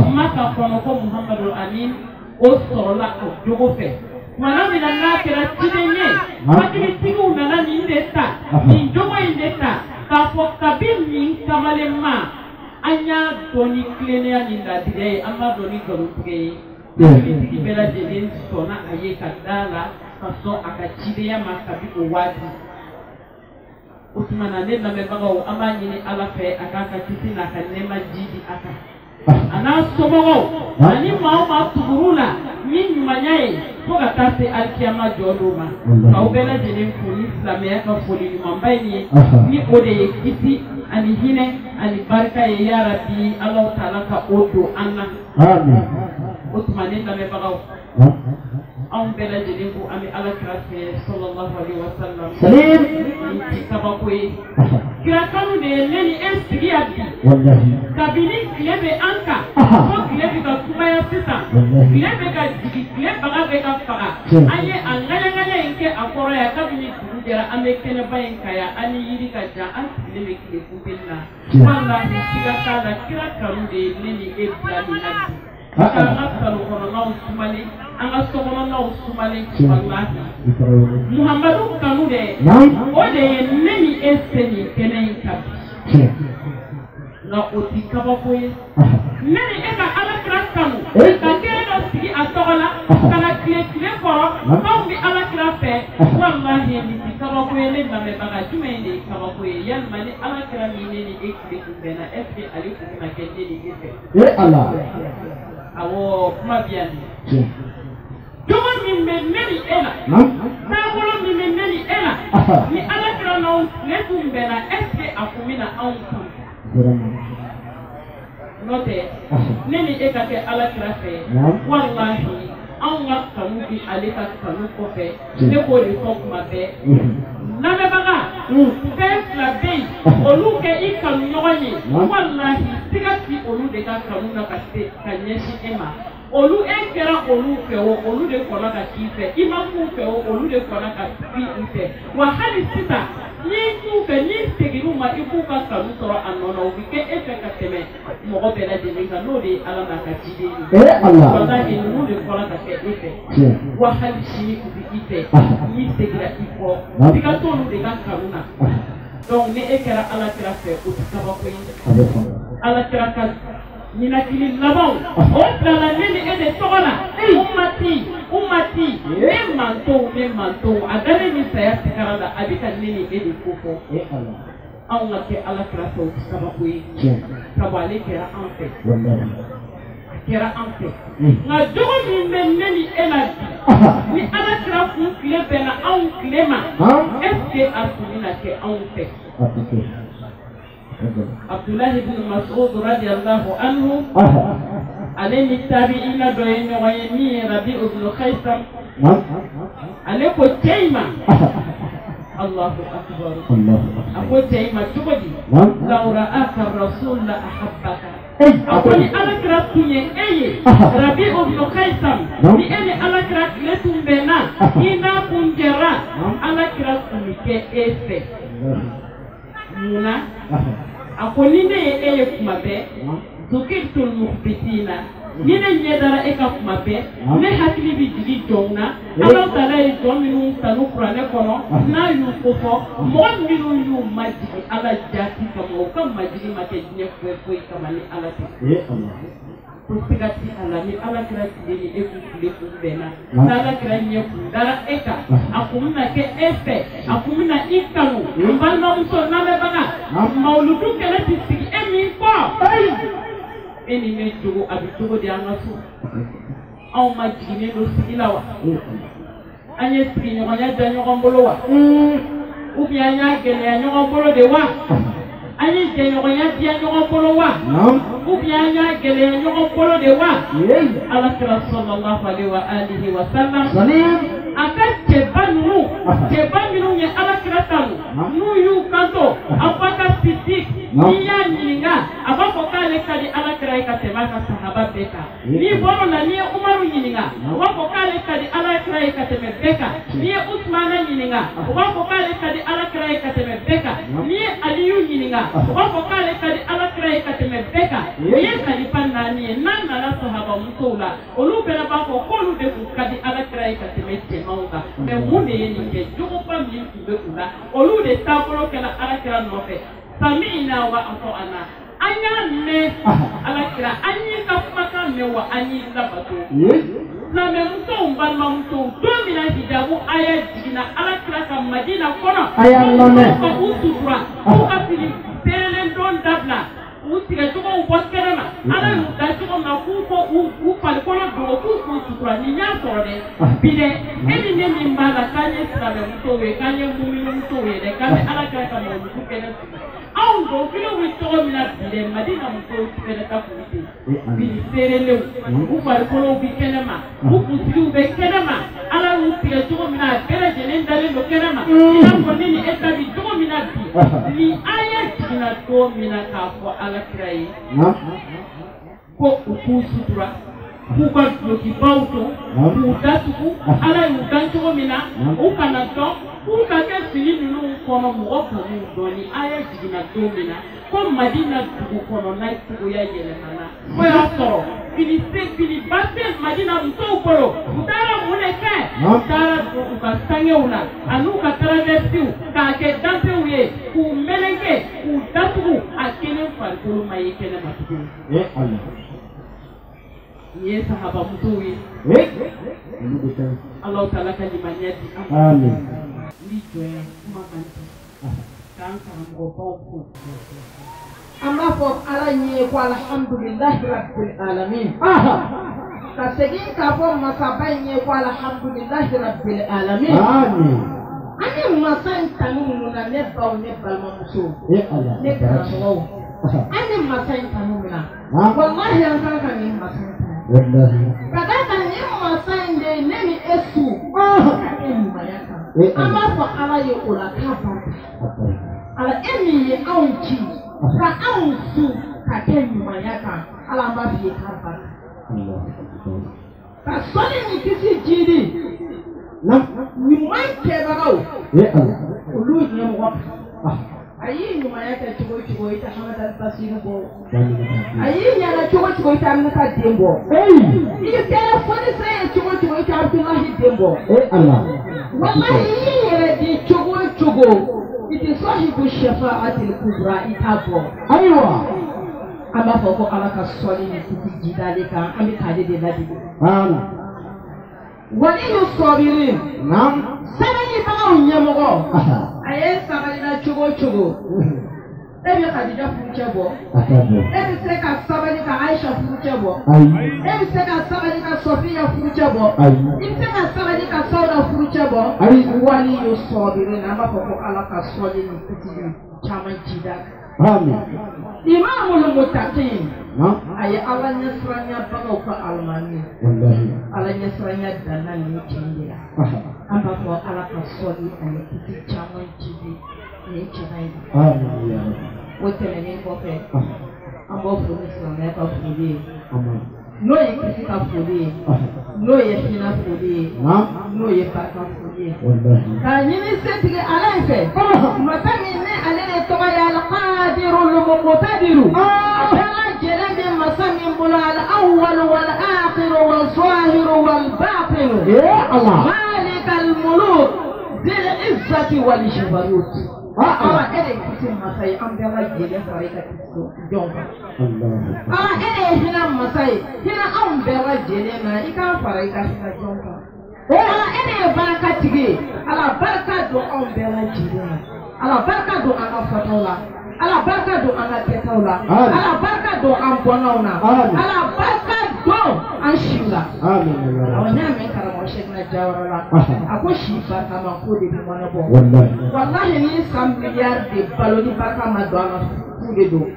S10: Maka kɔnɔ ko Muhammadu Amin o sɔrɔla a jogo fɛ tumana min na n'a kɛra ciden ye hakilitigiw nana nin de ta nin jogo in de ta k'a fɔ kabi nin kamalenma an y'a dɔn ni tilennenya ni laadiriya ye an b'a dɔn ni nkalontigɛ ye hakilitigi bɛɛ lajɛlen sɔnna a ye ka da la ka sɔn a ka cidenya ma kabi o waati. O tuma na ne lamɛnbagaw an b'a ɲini Ala fɛ a k'a ka kisi n'a ka nɛɛma jidi a kan a n'a somɔgɔw ani maa o maa tugur'u la ni ɲumanya ye fo ka taa se alikiyama jɔ don ma k'aw bɛɛ lajɛlen fo ni silamɛya ka foli ɲumanba in ye ni o de ye kisi ani hinɛ ani barika ye yarabi Alahu taala ka o don an na. O tuma ne lamɛnbagaw anw bɛɛ lajɛlen ko an bɛ Ala kira fɛ sallallahu alaihi wa sallam nin ti kabako ye kira kanu de ye ne ni e sigi yan bi kabini tile bɛ an kan fo tile bɛ ka sumaya sisan tile bɛ ka jigin tile baga bɛ ka faga an ye a ŋaɲaŋaɲa in kɛ a kɔrɔ yan kabini dugu jɛra an bɛ kɛnɛba in kan yan an ni yiri ka jan an sigilen bɛ tile funteni na walahi siga t'a la kira kanu de ye ne ni e bila nin na bi. An ka salo kɔnɔnaw sumalen an ka sokɔnɔnaw sumalen walahi Muhammadu kanu dɛ o de ye ne ni e se nin kɛnɛ in kan bi nka o ti kabako ye ne ni e ka Ala kira kanu ka kɛnɛ dɔ sigi a tɔgɔ la ka na tile tile kɔrɔ anw bɛ Ala kira fɛ walahi nin ti kabako ye ne lamɛnbaga jumɛn de ye kabako ye yalima ni Ala kira min ne ni e tile kun bɛnna est ce que ale kun bɛna kɛ ne ni e fɛ. Awɔ kuma bi yan de jogo min bɛ ne ni e la taabolo min bɛ ne ni e la ni Ala kira n'anw tile tun bɛnna est ce que a kun bɛna anw kun n'o tɛ ne ni e ka kɛ Ala kira fɛ walahi anw ka kanu bi ale ka kanu kɔfɛ ne b'o de fɔ kuma bɛɛ Lamɛnbaga fɛn fila bɛ yen olu kɛ i kanu ɲɔgɔn ye walahi siga ti olu de ka kanu na ka se ka ɲɛsin e ma olu e kɛra olu fɛ o olu de kɔnna ka k'i fɛ i ma k'u fɛ o olu de kɔnna ka k'i fɛ wa hali sisan n'i t'u fɛ n'i seginn'u ma i k'u ka kanu sɔrɔ a nɔ na o bɛ kɛ e fɛ ka tɛmɛ mɔgɔ bɛɛ lajɛlen kan n'o de ye Ala n'a ka ciden ye. Walahi ninnu de kɔnna ka kɛ e fɛ wa hali sini u bɛ i fɛ n'i seginna i kɔ siga t'olu de ka kanu na donc ni e kɛra Ala kira fɛ o tɛ kabako ye Ala kira ka ninakili labanw o bilala ne ni e de tɔgɔ la umati umati ne mantonw ne mantonw a dalen ni saya sigara la a bɛ ka ne ni e de ko fɔ anw ka kɛ Ala kira fɛ o tɛ kabako ye sabu ale kɛra an fɛ a kɛra an fɛ nka jogo min bɛ ne ni e la bi ni Ala kira kun tile bɛnna anw tile ma est ce que a tun bɛna kɛ anw fɛ. Abdullahi ibn Mas'ud radiyallahu anhu ale ni tabi'ina dɔ ye ɲɔgɔn ye min ye Rabi ibn Khaysam ale ko cɛ in ma Allahu akbar a ko cɛ in ma cogo di law ra'aka rasul la ahabbaka a ko ni Ala kira tun ye e ye Rabi ibn Khaysam ni e ni Ala kira tile tun bɛnna i n'a kun jɛra Ala kira tun bɛ kɛ e fɛ. Munna a ko ni ne ye e ye kuma bɛɛ zukirtul mukhbitina ni ne ɲɛ dara e ka kuma bɛɛ ne hakili bɛ jigin jɔnw na Ala taala ye jɔn minnu tanu kuranɛ kɔnɔ n'a y'u kofɔ mɔgɔ minnu y'u majigin Ala jaati kama u ka majigin ma kɛ diɲɛ foyi foyi kama ni Ala tɛ. Ko siga ti a la ni Ala kira tile ni e kun tile kun bɛnna n'Ala kira ɲɛ kun dara e kan a kun bɛna kɛ e fɛ a kun bɛna i kanu n balimamuso lamɛnbaga mawuludu kɛlɛ ti sigi e min kɔ e ni ne jogo a bɛ cogo di an ka so anw ma jiginnen don sigi la wa an ye sigiɲɔgɔnya da ɲɔgɔn bolo wa ou bien an y'a gɛlɛya ɲɔgɔn bolo de wa an ye jɛɲɔgɔnya diya ɲɔgɔn bolo wa ou bien an y'a gɛlɛya ɲɔgɔn bolo de wa Ala kira sallallahu alaihi wa alihi wa sallam a ka cɛba ninnu cɛba minnu ye Ala kira tanu n'u y'u kanto Abubakar Siddiq n'i y'a ɲininka a b'a fɔ k'ale ka di Ala kira ye ka tɛmɛ a ka sahaba bɛɛ kan n'i bɔr'o la n'i ye Umaru ɲininka u b'a fɔ k'ale ka di Ala kira ye ka tɛmɛ bɛɛ kan n'i ye Usumana ɲininka u b'a fɔ k'ale ka di Ala kira ye ka tɛmɛ bɛɛ kan n'i ye Aliyu ɲininka u b'a fɔ k'ale ka di Ala kira ye ka tɛmɛ bɛɛ kan o ye kalifa naani ye n'a nana sahaba musow la olu fana b'a fɔ k'olu de tun ka di Ala kira ye ka tɛmɛ cɛmanw kan mɛ mun de ye nin kɛ jogoba min tun bɛ u la olu de taabolo kɛra Ala kira nɔfɛ sami'na wa ata'na an y'a mɛn Ala kira an y'i ka kumakan mɛn wa an y'i labato silamɛmusow balimamusow don min na hijabu aya jiginna Ala kira ka Madina kɔnɔ ka u sutura k'u ka fini seerelen don dabila u tigɛcogow bɔ kɛnɛ ma Ala y'u da cogo min na k'u ko u farikolo dogo k'u k'u sutura nin y'a sɔrɔ dɛ bi dɛ e ni ne min b'a la k'an ye silamɛmusow ye k'an ye mumimusow ye dɛ k'an bɛ Ala kira ka mawuludu kɛnɛ sigi anw don finiw bɛ cogo min na bi dɛ Madina musow fɛnɛ ta kun ten fini seerelenw u farikolow bɛ kɛnɛ ma u kunsigiw bɛ kɛnɛ ma Ala y'u tigɛ cogo min na a bɛɛ lajɛlen dalen don kɛnɛ ma i n'a fɔ ne ni e ta bi cogo min na bi ni aya jiginna don min na k'a fɔ Ala kira ye ko u k'u sutura k'u ka dulokibaw don k'u datugu Ala y'u dan cogo min na u kana dɔn k'u ka kɛ fini ninnu kɔnɔ mɔgɔ kan'u dɔn ni aya jiginna don min na ko Madina dugu kɔnɔna cogoya yɛlɛmana o y'a sɔrɔ finiba tɛ Madina musow bolo u taara mun de kɛ u taara don u ka sangew la an'u ka traversiw k'a kɛ dantew ye k'u meleke k'u datugu a kelen farikolo ma ye kɛnɛ ma tuguni. Nin ye sahaba musow ye. Alahu taala ka limaniya di an ma. N b'i jɔ yan kuma kan di k'an karamɔgɔbaw fo.
S11: An b'a fɔ Ala ye ko alihamudulilahi rabbil alamin. Ka segin k'a fɔ masaba in ye ko alihamudulilahi rabbil alamin. An ye masa in tanu mun na ne baw ne balimamusow ne karamɔgɔw an ye masa in tanu mun na walahi an kan ka nin masa in tanu. Ka d'a kan nin masa in de ye ne ni e su ka kɛ ɲumanya kan. An b'a fɔ Ala ye o la k'a barika. Ala e min ye anw ci ka anw su ka kɛ ɲumanya kan, Ala an b'a f'i ye k'a barika. Ka sɔnni ni kisi jiidi ɲuman kɛbagaw olu ɲɛmɔgɔ kan. A y'i ɲumanya kɛ cogo o cogo i tɛ Hamada Basiru bɔ. A y'i ɲɛna cogo o cogo i tɛ Aminata den bɔ. I kɛra fonisɛ ye cogo o cogo i tɛ Abudulahi den bɔ. Walahi i y'i yɛrɛ di cogo o cogo i tɛ sahibu shafa'atil kubra i t'a bɔ. Ayiwa. An b'a fɔ ko Ala ka sɔnni ni kisi jidalen kan, an bɛ k'ale de ladege. Waliyu sɔbirin. Sabalibaga ɲɛmɔgɔ. A ye sabalila cogo o cogo. E bɛ Kadija furucɛ bɔ. E bɛ se ka sabali ka Aisha furucɛ bɔ. E bɛ se ka sabali ka Sɔfiya furucɛ bɔ. I bɛ se ka sabali ka Sawuda furucɛ bɔ. Waliyu sɔbirin, an b'a fɔ ko Ala ka sɔnni ni kisi caman jida. Imamul mutaqin. A ye Ala ɲɛsiranyabagaw ka alimami. Ala ɲɛsiranya danna nin tiɲɛ de la. An b'a fɔ Ala ka sɔnni ani kisi caman jidi nin cɛba in. O tɛmɛnen kɔfɛ, an b'o fo ni silamɛya ka foli ye. N'o ye kisi ka foli ye, n'o ye hinɛ foli ye, n'o ye barika foli ye. K'a ɲini setigi Ala in fɛ, masa min ni ale de tɔgɔ ye Al-Qadirul Muqtadiru. A bɛɛ lajɛlen bɛ masa min bolo al-awwal wal-akhir wal-zahir wal-batin. Malikal muluk zil izzati wal jabarut. Ala e de ye kisi masa ye, an bɛɛ lajɛlen fara i ka kisi jɔn kan. Ala e de ye hinɛ masa ye, hinɛ anw bɛɛ lajɛlen na, i k'an fara i ka hinɛ jɔn kan. Ala e de ye barika tigi ye, Ala barika don anw bɛɛ lajɛlen na. Ala barika don an ka fɔtaw la. Ala barika don an ka kɛtaw la. Ala barika don an bɔnnaw na. Ala barika don an siw la. Awɔ, n y'a mɛn karamɔgɔ Sɛkina Jawara la. A ko si barika ma k'o de bɛ mɔnɛ bɔ. Walahi ni san miliyari de balo ni barika ma don a la fu de don.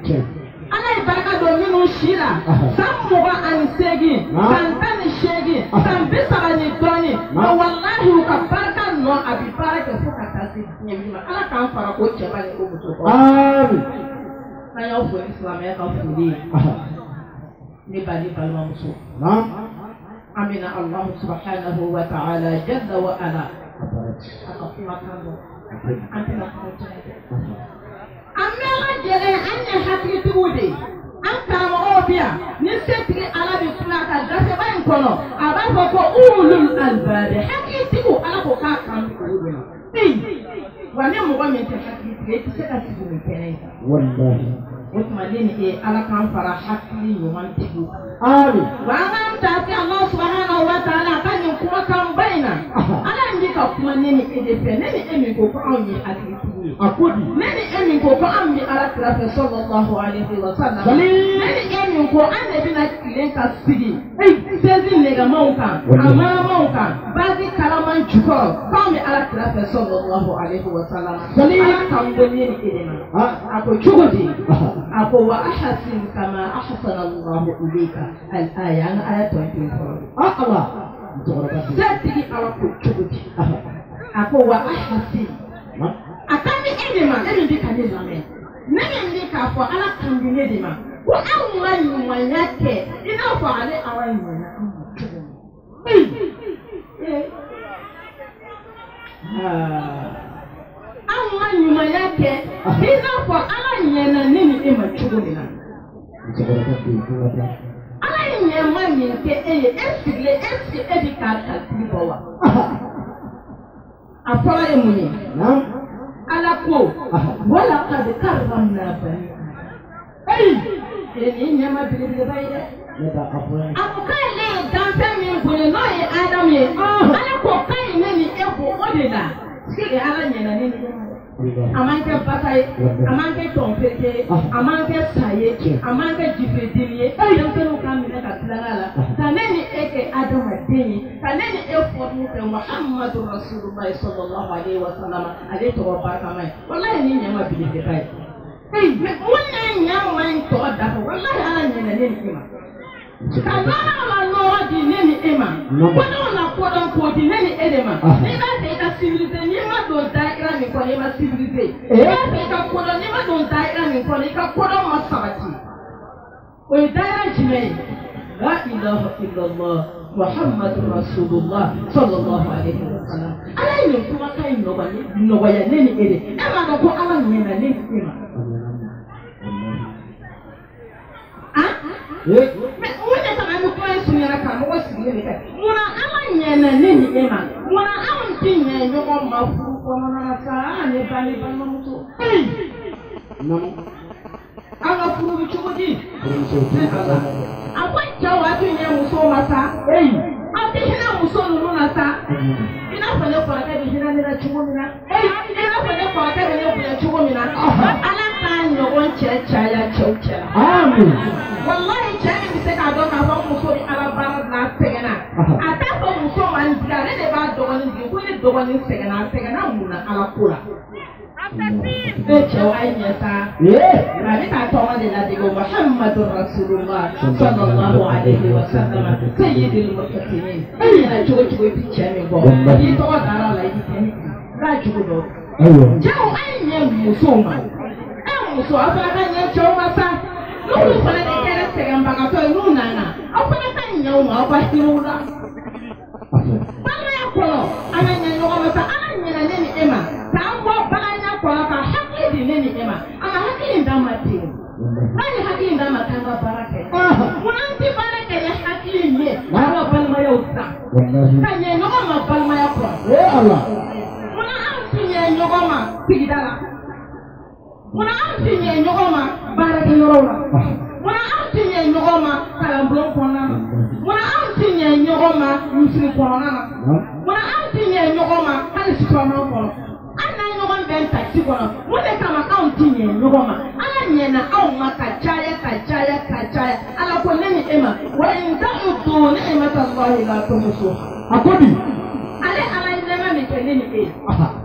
S11: Ala ye barika don minnu si la san 28, san 18, san 30 ni dɔɔnin. Nka walahi u ka barika nɔ a bɛ baara kɛ fo ka taa se diɲɛ wuli ma. Ala k'an fara o cɛba ni o muso kɔrɔ. N'an y'aw fo ni silamɛya ka foli ye. Ne ba ni balimamuso. An bɛna Alahu subahanahu wa ta'ala jalla wa ala a ka kumakan dɔn. An tɛna kuma caman kɛ. An bɛɛ lajɛlen an ye hakilitigiw de ye. An karamɔgɔw bɛ yan ni setigi Ala bɛ kuma a ka gafeba in kɔnɔ, a b'a fɔ ko ulul albabi, hakilitigiw Ala ko k'a kan bɛ olu de ma. Wa ni mɔgɔ min tɛ hakilitigi ye, i tɛ se ka sigi nin kɛnɛ in kan. O tuma ne ni e Ala k'an fara hakili ɲuman tigiw kan. Wa an k'an ta se Allah subahanahu wa ta'ala a ka nin kumakanba in na. Ala in bɛ ka kuma ne ni e de fɛ, ne ni e min ko ko anw ye hakilitigiw ye. Ne ni e min ko ko anw bɛ Ala kira fɛ sallallahu alayhi wa sallam. Ne ni e min ko an de bɛna tilen ka sigi sezi nɛgɛmanw kan, a manamanw kan, baasi kalaman jukɔrɔ, k'anw bɛ Ala kira fɛ sallallahu alayhi wa sallam. Ala k'an bɔ ne ni e de ma. A ko cogo di? A ko wa ahsin kama ahsana Allahu ilayka. Al-aya, an ka aya tɔ in fɔlɔ. Setigi Ala ko cogo di? A ko wa ahsin. A kan bɛ e de ma, e min bɛ ka ne lamɛn. Ne min bɛ k'a fɔ Ala kan bɛ ne de ma. Ko anw ka ɲumanya kɛ i n'a fɔ ale Ala ye ɲumanya anw ma cogo min. Anw ka ɲumanya kɛ i n'a fɔ Ala ɲɛna ne ni e ma cogo min na. Ala ye ɲɛma min kɛ e ye, e sigilen est-ce que e bɛ k'a calcul bɔ wa? A fɔlɔ ye mun ye? Ala ko walaqad karramna bani Adam. Nin ɲɛma belebeleba ye dɛ. A ko k'ale ye danfɛn min bonya n'o ye Adamu ye. Ala ko k'a ye ne ni e bɔ o de la. Sigi Ala ɲɛna ne ni e ma dɛ. A man kɛ basa ye, a man kɛ tɔnfeke ye, a man kɛ sa ye, a man kɛ jifedeni ye. Denmisɛnninw k'a minɛ ka tulonkɛ la. Ka ne ni e kɛ adamaden ye, ka ne ni e fɔrɔmu kɛ Muhammadu Rasulullahi sallallahu alaihi wa sallam, ale tɔgɔ barikama ye. Walahi ni ɲɛma belebeleba ye. Mais mun n'a ɲɛma in tɔgɔ dafa, walahi Ala ɲɛna ne ni e ma. Ka nɔnɔ ma nɔrɔ di ne ni e ma. Kodɔn na kodɔn k'o di ne ni e de ma. N'i b'a fɛ i ka civilisé, n'i don daayira min kɔnɔ i ma civilisé. I b'a fɛ i ka kodɔn n'i ma don daayira min kɔnɔ i ka kodɔn ma sabati. O ye daayira jumɛn ye? La ilaha illallah Muhammadu Rasulullah sallallahu alaihi wa sallam. Ala ye nin kumakan in nɔgɔya ne ni e de. E m'a dɔn ko Ala ɲɛna ne ni e ma. Mais mun de kama an bɛ kuma in surunyana karamɔgɔ sigilen de kɛ? Munna Ala ɲɛna ne ni e ma? Munna anw ti ɲɛ ɲɔgɔn ma furu kɔnɔna na sa? Ne ba ne balimamuso. An ka furu bɛ cogo di? A ko cɛw a ti ɲɛ musow ma sa. Aw tɛ hinɛ muso ninnu na sa. I n'a fɔ ne kɔrɔkɛ bɛ hinɛ ne la cogo min na. I n'a fɔ ne kɔrɔkɛ bɛ ne bonya cogo min na. Ala k'a ɲɔgɔn cɛ caya cɛw cɛ la. Walahi cɛ min bɛ se k'a dɔn k'a fɔ muso bɛ Ala baara la a sɛgɛnna. A t'a fɔ muso ma n digi ale de b'a dɔgɔnin digi ko ne dɔgɔnin sɛgɛnna a sɛgɛnna mun na Ala ko la. E cɛw a ye ɲɛ sa. A bɛ k'a tɔgɔ de ladege Muhammadu Rasulullah sallallahu alaihi wa sallam sayyidil muttaqin. E ɲɛna cogo cogo i bɛ cɛ min kɔ n'i tɔgɔ dara a la i bɛ kɛ n'a cogo dɔn. Cɛw a ye ɲɛ musow ma. E muso aw fana ka ɲɛ cɛw ma sa. N'olu fana de kɛra sɛgɛnbagatɔ ye n'u nana aw fana ka ɲɛ u ma aw ka hinɛ u la. Balimaya kɔnɔ an ka ɲɛ ɲɔgɔn ma sa. Ala ɲɛna ne ni e ma k'an bɔ baganya kɔnɔ ka hakili di ne ni e ma. A ka hakili in d'an ma ten. N'a ye hakili in d'an ma k'an ka baara kɛ. Munna an tɛ baara kɛ ni hakili in ye k'an ka balimayaw san. Ka ɲɛ ɲɔgɔn ma balimaya kɔnɔ. Munna an tɛ ɲɛ ɲɔgɔn ma sigida la. Munna an tɛ ɲɛ ɲɔgɔn ma baarakɛyɔrɔw la. Munna an tɛ ɲɛ ɲɔgɔn ma kalanbulon kɔnɔna na. Munna an tɛ ɲɛ ɲɔgɔn ma misiri kɔnɔna na. Munna an tɛ ɲɛ ɲɔgɔn ma hali suturama kɔnɔ. An n'an ɲɔgɔn bɛn takisi kɔnɔ. Mun de kama anw tɛ ɲɛ ɲɔgɔn ma? Ala ɲɛna anw ma ka caya ka caya ka caya. Ala ko ne ni e ma wa in ta'uddu ni'matallahi la tuhsuha. A ko di? Ale Ala ye nɛɛma min kɛ ne ni e ye.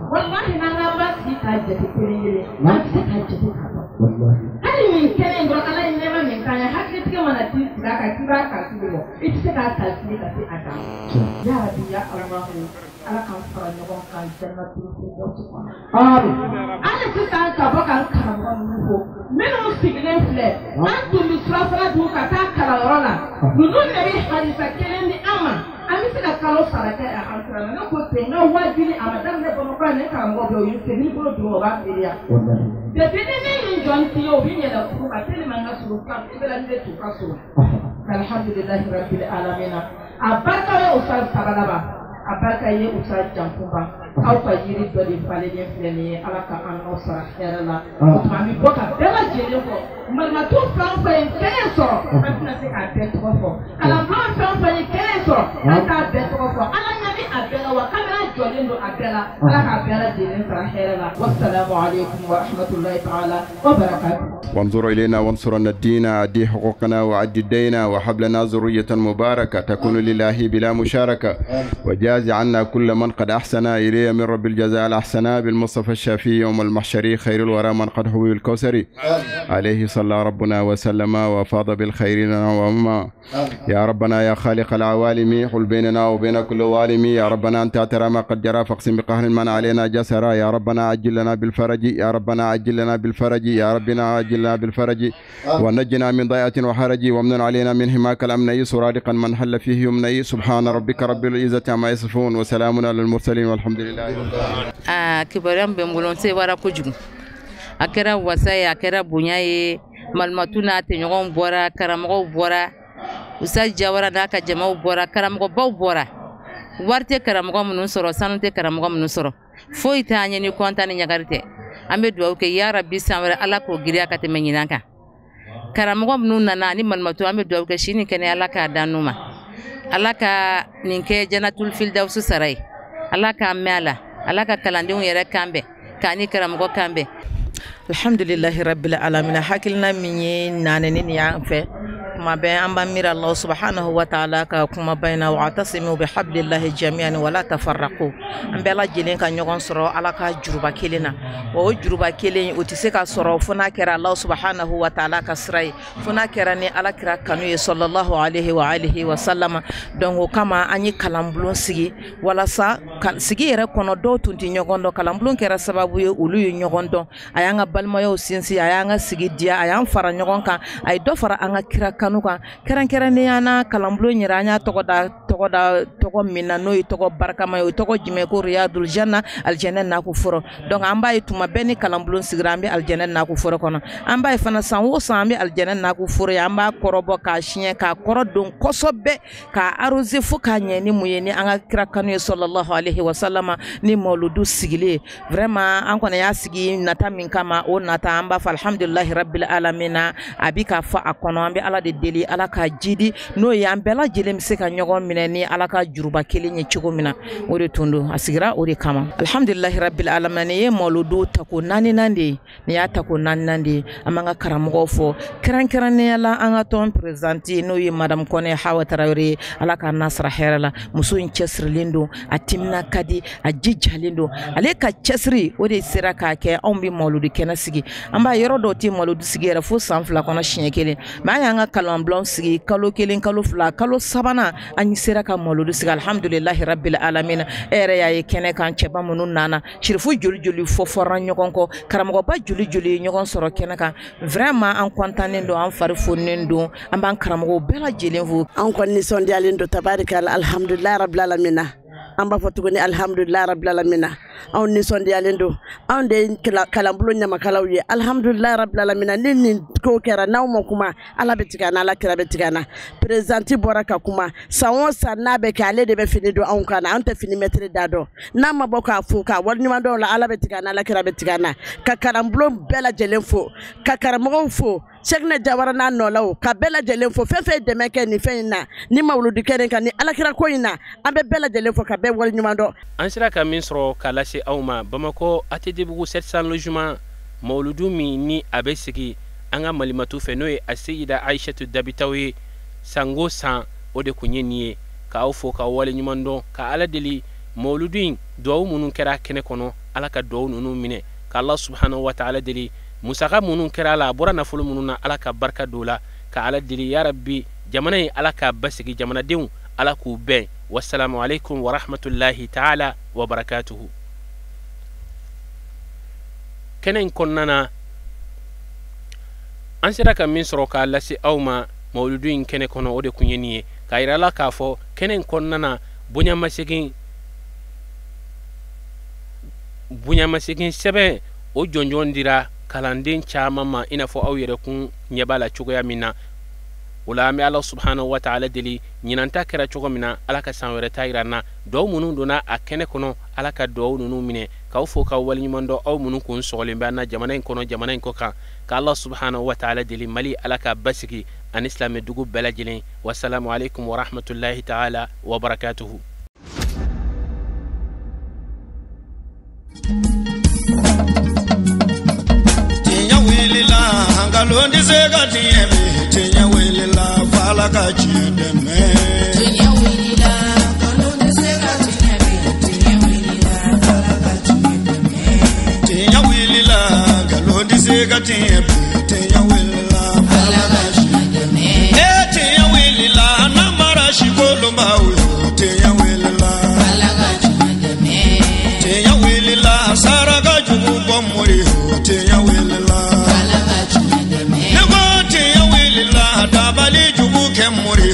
S11: Walahi n'an k'an b'a sigi k'a jate kelen kelen an tɛ se k'a jate k'a ban. Hali nin kɛnɛ in dɔrɔn Ala ye nɛɛma min k'an ye hakilitigi mana t'i sigi a kan k'i b'a calcul bɔ i tɛ se k'a calcul ka se a dan. Ya Rabi ya Alahu Ala k'an fara ɲɔgɔn kan jannatul firdausi kɔnɔ. Hali sisan ka bɔ k'an karamɔgɔ ninnu fo minnu sigilen filɛ an tun bɛ surafana dun ka taa kalanyɔrɔ la ninnu de bɛ hadisa kelen di an ma. An bɛ se ka kalo sara kɛ a an sira la ne ko ten n ka wajibi a ma daminɛ Bamakɔ yan ne karamɔgɔ bɛ yen o ye sen n'i bolo don o b'a feere yan. Depuis ni ne ye n jɔ n ti ye o bɛ yɛlɛ kuru kan tellement n ka surun ka i bɛ la ne de tun ka surun. Alhamdulilahi rabbil alamina a barika ye Ustaz Sabalaba a barika ye Ustaz Jankunba aw ka yiri dɔ de falenlen filɛ nin ye Ala ka an n'aw sara hɛrɛ la. O tuma an bɛ bɔ ka bɛɛ lajɛlen fɔ malimatu fɛn o fɛn ye kelen sɔrɔ an tɛna se k'a bɛɛ tɔgɔ fɔ kalanbulon fɛn o fɛn ye kelen sɔrɔ an t'a bɛɛ tɔgɔ fɔ Ala ɲɛ bɛ a bɛɛ la wa kamera jɔlen don a bɛɛ la Ala k'a bɛɛ lajɛlen sara hɛrɛ la wasalamu aleykum wa rahmatulahi taala wa barakatuh.
S12: وانظر إلينا وانصرنا الدين أدي حقوقنا وعد دينا وهب لنا ذرية مباركة تكون لله بلا مشاركة وجاز عنا كل من قد أحسن إلي من رب الجزاء الأحسن بالمصطفى الشافي يوم المحشر خير الورى من قد حبي الكوثر عليه صلى ربنا وسلم وفاض بالخير لنا وما يا ربنا يا خالق العوالم حل بيننا وبين كل ظالم يا ربنا أنت ترى ما قد جرى فاقسم بقهر من علينا جسرا يا ربنا عجل لنا بالفرج يا ربنا عجل لنا بالفرج يا ربنا عجل لنا بالفرج ونجنا من ضيعة وحرج وامنن علينا من هماك الأمني سرادقا من حل فيه يمني سبحان ربك رب العزة عما يصفون وسلام على المرسلين والحمد لله.
S13: Kibaruya min bɛ n bolo n sewara kojugu a kɛra wasa ye a kɛra bonya ye malimatu n'a tɛɲɔgɔnw bɔra karamɔgɔw bɔra Ustaz Jawara n'a ka jamaw bɔra karamɔgɔbaw bɔra wari tɛ karamɔgɔ minnu sɔrɔ sanu tɛ karamɔgɔ minnu sɔrɔ foyi t'an ɲɛ ni kɔntan ni ɲagari tɛ an bɛ dugawu kɛ ya Rabi san wɛrɛ Ala k'o giriya ka tɛmɛ ɲinan kan karamɔgɔ minnu nana ani malimatu an bɛ dugawu kɛ si ni kɛnɛya Ala k'a d'an n'u ma Ala ka nin kɛ Jannatul Firdausi sara ye Ala k'an mɛn a la Ala ka kalandenw yɛrɛ kan bɛn k'an ni karamɔgɔ kan bɛn.
S14: Alhamdulilahi rabbil alamina hakilina min ye naani ni y'an fɛ
S13: Tuma bɛɛ an b'an miiri Alahu subahanahu wa taala ka kumaba in na, wa'tasimu bihablillahi jami'an wala tafarraqu. An bɛɛ lajɛlen ka ɲɔgɔn sɔrɔ Ala ka juruba kelen na. Wa o juruba kelen o tɛ se ka sɔrɔ fo n'a kɛra Alahu subahanahu wa taala ka sira ye, fo n'a kɛra ni Ala kira kanu ye sallallahu alaihi wa alihi wa sallama. Donc o kama an ye kalanbulon sigi walasa sigi yɛrɛ kɔnɔ dɔw tun tɛ ɲɔgɔn dɔn, kalanbulon kɛra sababu ye olu ye ɲɔgɔn dɔn. A y'an ka balimayaw sinsin, a y'an ka sigi diya, a y'an fara ɲɔgɔn kan, a ye dɔ fara an ka kira kanu kan. Kɛrɛnkɛrɛnnenya na kalanbulon yɛrɛ an y'a tɔgɔ da tɔgɔ min na n'o ye tɔgɔ barikama ye, o tɔgɔ jumɛn? Ko Riyadul Janna, alijɛnɛ nako fɔlɔ. Donc an b'a ye tuma bɛɛ ni kalanbulon sigira an bɛ alijɛnɛ nako fɔlɔ kɔnɔ. An b'a ye fana san o san an bɛ alijɛnɛ nako fɔlɔ ye, an b'a kɔrɔbɔ k'a siɲɛ k'a kɔrɔ don kosɛbɛ k'a arroser fo k'a ɲɛ ni mun ye, ni an ka kira kanu ye sallallahu alaihi wa sallama, ni mawuludu sigilen. Vraiment an kɔni y'a sigi nata min kama, o nata an b'a fɔ alhamdulilahi rabbil alamina, a bi k'a fɔ a kɔnɔ. An bɛ Ala de deli, Ala ka jidi n'o ye an bɛɛ lajɛlen bɛ se ka ɲɔgɔn minɛ ni Ala ka juruba kelen ye cogo min na, o de tun don, a sigira o de kama. Alhamdulilahi rabbil alamina. Nin ye mawuludu tako 4nan de ye, nin y'a tako 4nan de ye. An b'an ka karamɔgɔw fɔ kɛrɛnkɛrɛnnenya la, an ka tɔn présidente n'o ye madame Kɔnɛ Hawa Tarawele ye, Ala k'a nasara hɛrɛ la. Muso in cɛsirilen don, a timina ka di, a jijalen don, ale ka cɛsiri o de sera k'a kɛ anw bɛ mawuludu kɛnɛ sigi. An b'a yɔrɔ dɔw tɛ mawuludu sigi yɛrɛ fo san 2 kɔnɔ siɲɛ kelen, mais an y'an ka kalanbulon sigi kalo 1, kalo 2, kalo 3nan an sera ka mawuludu sigi. Alhamdulilahi rabbil alamina. E yɛrɛ y'a ye kɛnɛ kan cɛba minnu nana, sirifu joli joli fɔ fɔra ɲɔgɔn kɔ, karamɔgɔba joli joli ye ɲɔgɔn sɔrɔ kɛnɛ kan. Vraiment an kɔntannen don, an fari fonnen don, an b'an karamɔgɔw bɛɛ lajɛlen fo.
S14: An kɔni nisɔndiyalen don, tabarikala, alhamdulilahi rabbil alamina. An b'a fɔ tuguni alhamdulilahi rabbil alamina. Anw nisɔndiyalen don, anw de ye kalanbulon ɲamakalaw ye. Alhamdulilahi rabbil alamina. Ni nin ko kɛra n'aw ma kuma, Ala bɛ tigɛ an na, Ala kira bɛ tigɛ an na. Présidente bɔra ka kuma, san o san n'a bɛ kɛ ale de bɛ fini don anw kan na, an tɛ fini mɛtiri da dɔn. N'a ma bɔ k'a fo k'a waleɲuman dɔn o la, Ala bɛ tigɛ an na, Ala kira bɛ tigɛ an na. Ka kalanbulon bɛɛ lajɛlen fo, ka karamɔgɔw fo, Sɛkinɛ Jawara n'a nɔlaw, ka bɛɛ lajɛlen fo. Fɛn fɛn ye dɛmɛ kɛ nin fɛn in na, ni mawuludi kɛ nin kan, ni alakira ko in na, an bɛ bɛɛ lajɛlen fo ka bɛɛ waleɲuman dɔn.
S3: An sera ka min sɔrɔ k'a lase aw ma Bamakɔ ATT-bugu 700 logements, mawuludu min ni a bɛ sigi an ka malimatu fɛ, n'o ye a Seyida Ayisatu Dabitaw ye, sango san o de kun ye nin ye. K'aw fo k'aw waleɲuman dɔn, ka Ala deli mawuludu in duwawu minnu kɛra kɛnɛ kɔnɔ, Ala ka duwawu ninnu minɛ, ka Ala subahanahu wa taala deli musaka minnu kɛra a la, a bɔra nafolo minnu na, Ala ka barika don o la, ka Ala deli ya Rabbi jamana in Ala k'a basigi, jamanadenw Ala k'u bɛn. Wasalamu alaikum wa rahmatullahi taala wa barakatuhu. Kɛnɛ in kɔnɔna na an sera ka min sɔrɔ k'a lase aw ma mawuludu in kɛnɛ kɔnɔ, o de kun ye nin ye, k'a yira la k'a fɔ kɛnɛ in kɔnɔna na bonyamasegin sɛbɛn o jɔnjɔn dira kalanden caman ma, i n'a fɔ aw yɛrɛ kun ɲɛ b'a la cogoya min na. O la an bɛ Ala subahanahu wa taala deli, ɲinan ta kɛra cogo min na, Ala ka san wɛrɛ ta yira an na. Duwawu minnu donna a kɛnɛ kɔnɔ, Ala ka duwawu ninnu minɛ. K'aw fo k'aw waleɲuman dɔn, aw minnu kun sɔgɔlen bɛ an na jamana in kɔnɔ, jamana in kɔ kan. Ka Ala subahanahu wa taala deli Mali Ala k'a basigi ani silamɛdugu bɛɛ lajɛlen. Wasalamu alaikum wa rahmatulahi taala wa barakatuhu.
S1: Tiɲɛ wulila, nkalon tɛ se ka tiɲɛ bi. Tiɲɛ wulila, f'Ala ka tiɲɛ dɛmɛ.
S2: Tiɲɛ wulila, nkalon tɛ se ka tiɲɛ bi. Tiɲɛ wulila, f'Ala ka tiɲɛ dɛmɛ.
S1: Tiɲɛ wulila, nkalon tɛ se ka tiɲɛ bi. Tiɲɛ wulila, f'Ala ka tiɲɛ dɛmɛ. Ee tiɲɛ wulila, n'an mara si kolonbaw ye. Tiɲɛ wulila,
S2: f'Ala ka tiɲɛ dɛmɛ.
S1: Tiɲɛ wulila, saraka jugu bɔ mori ye. Tiɲɛ wulila,
S2: f'Ala ka tiɲɛ dɛmɛ.
S1: Ne ko tiɲɛ wulila, dabali jugu kɛ mori.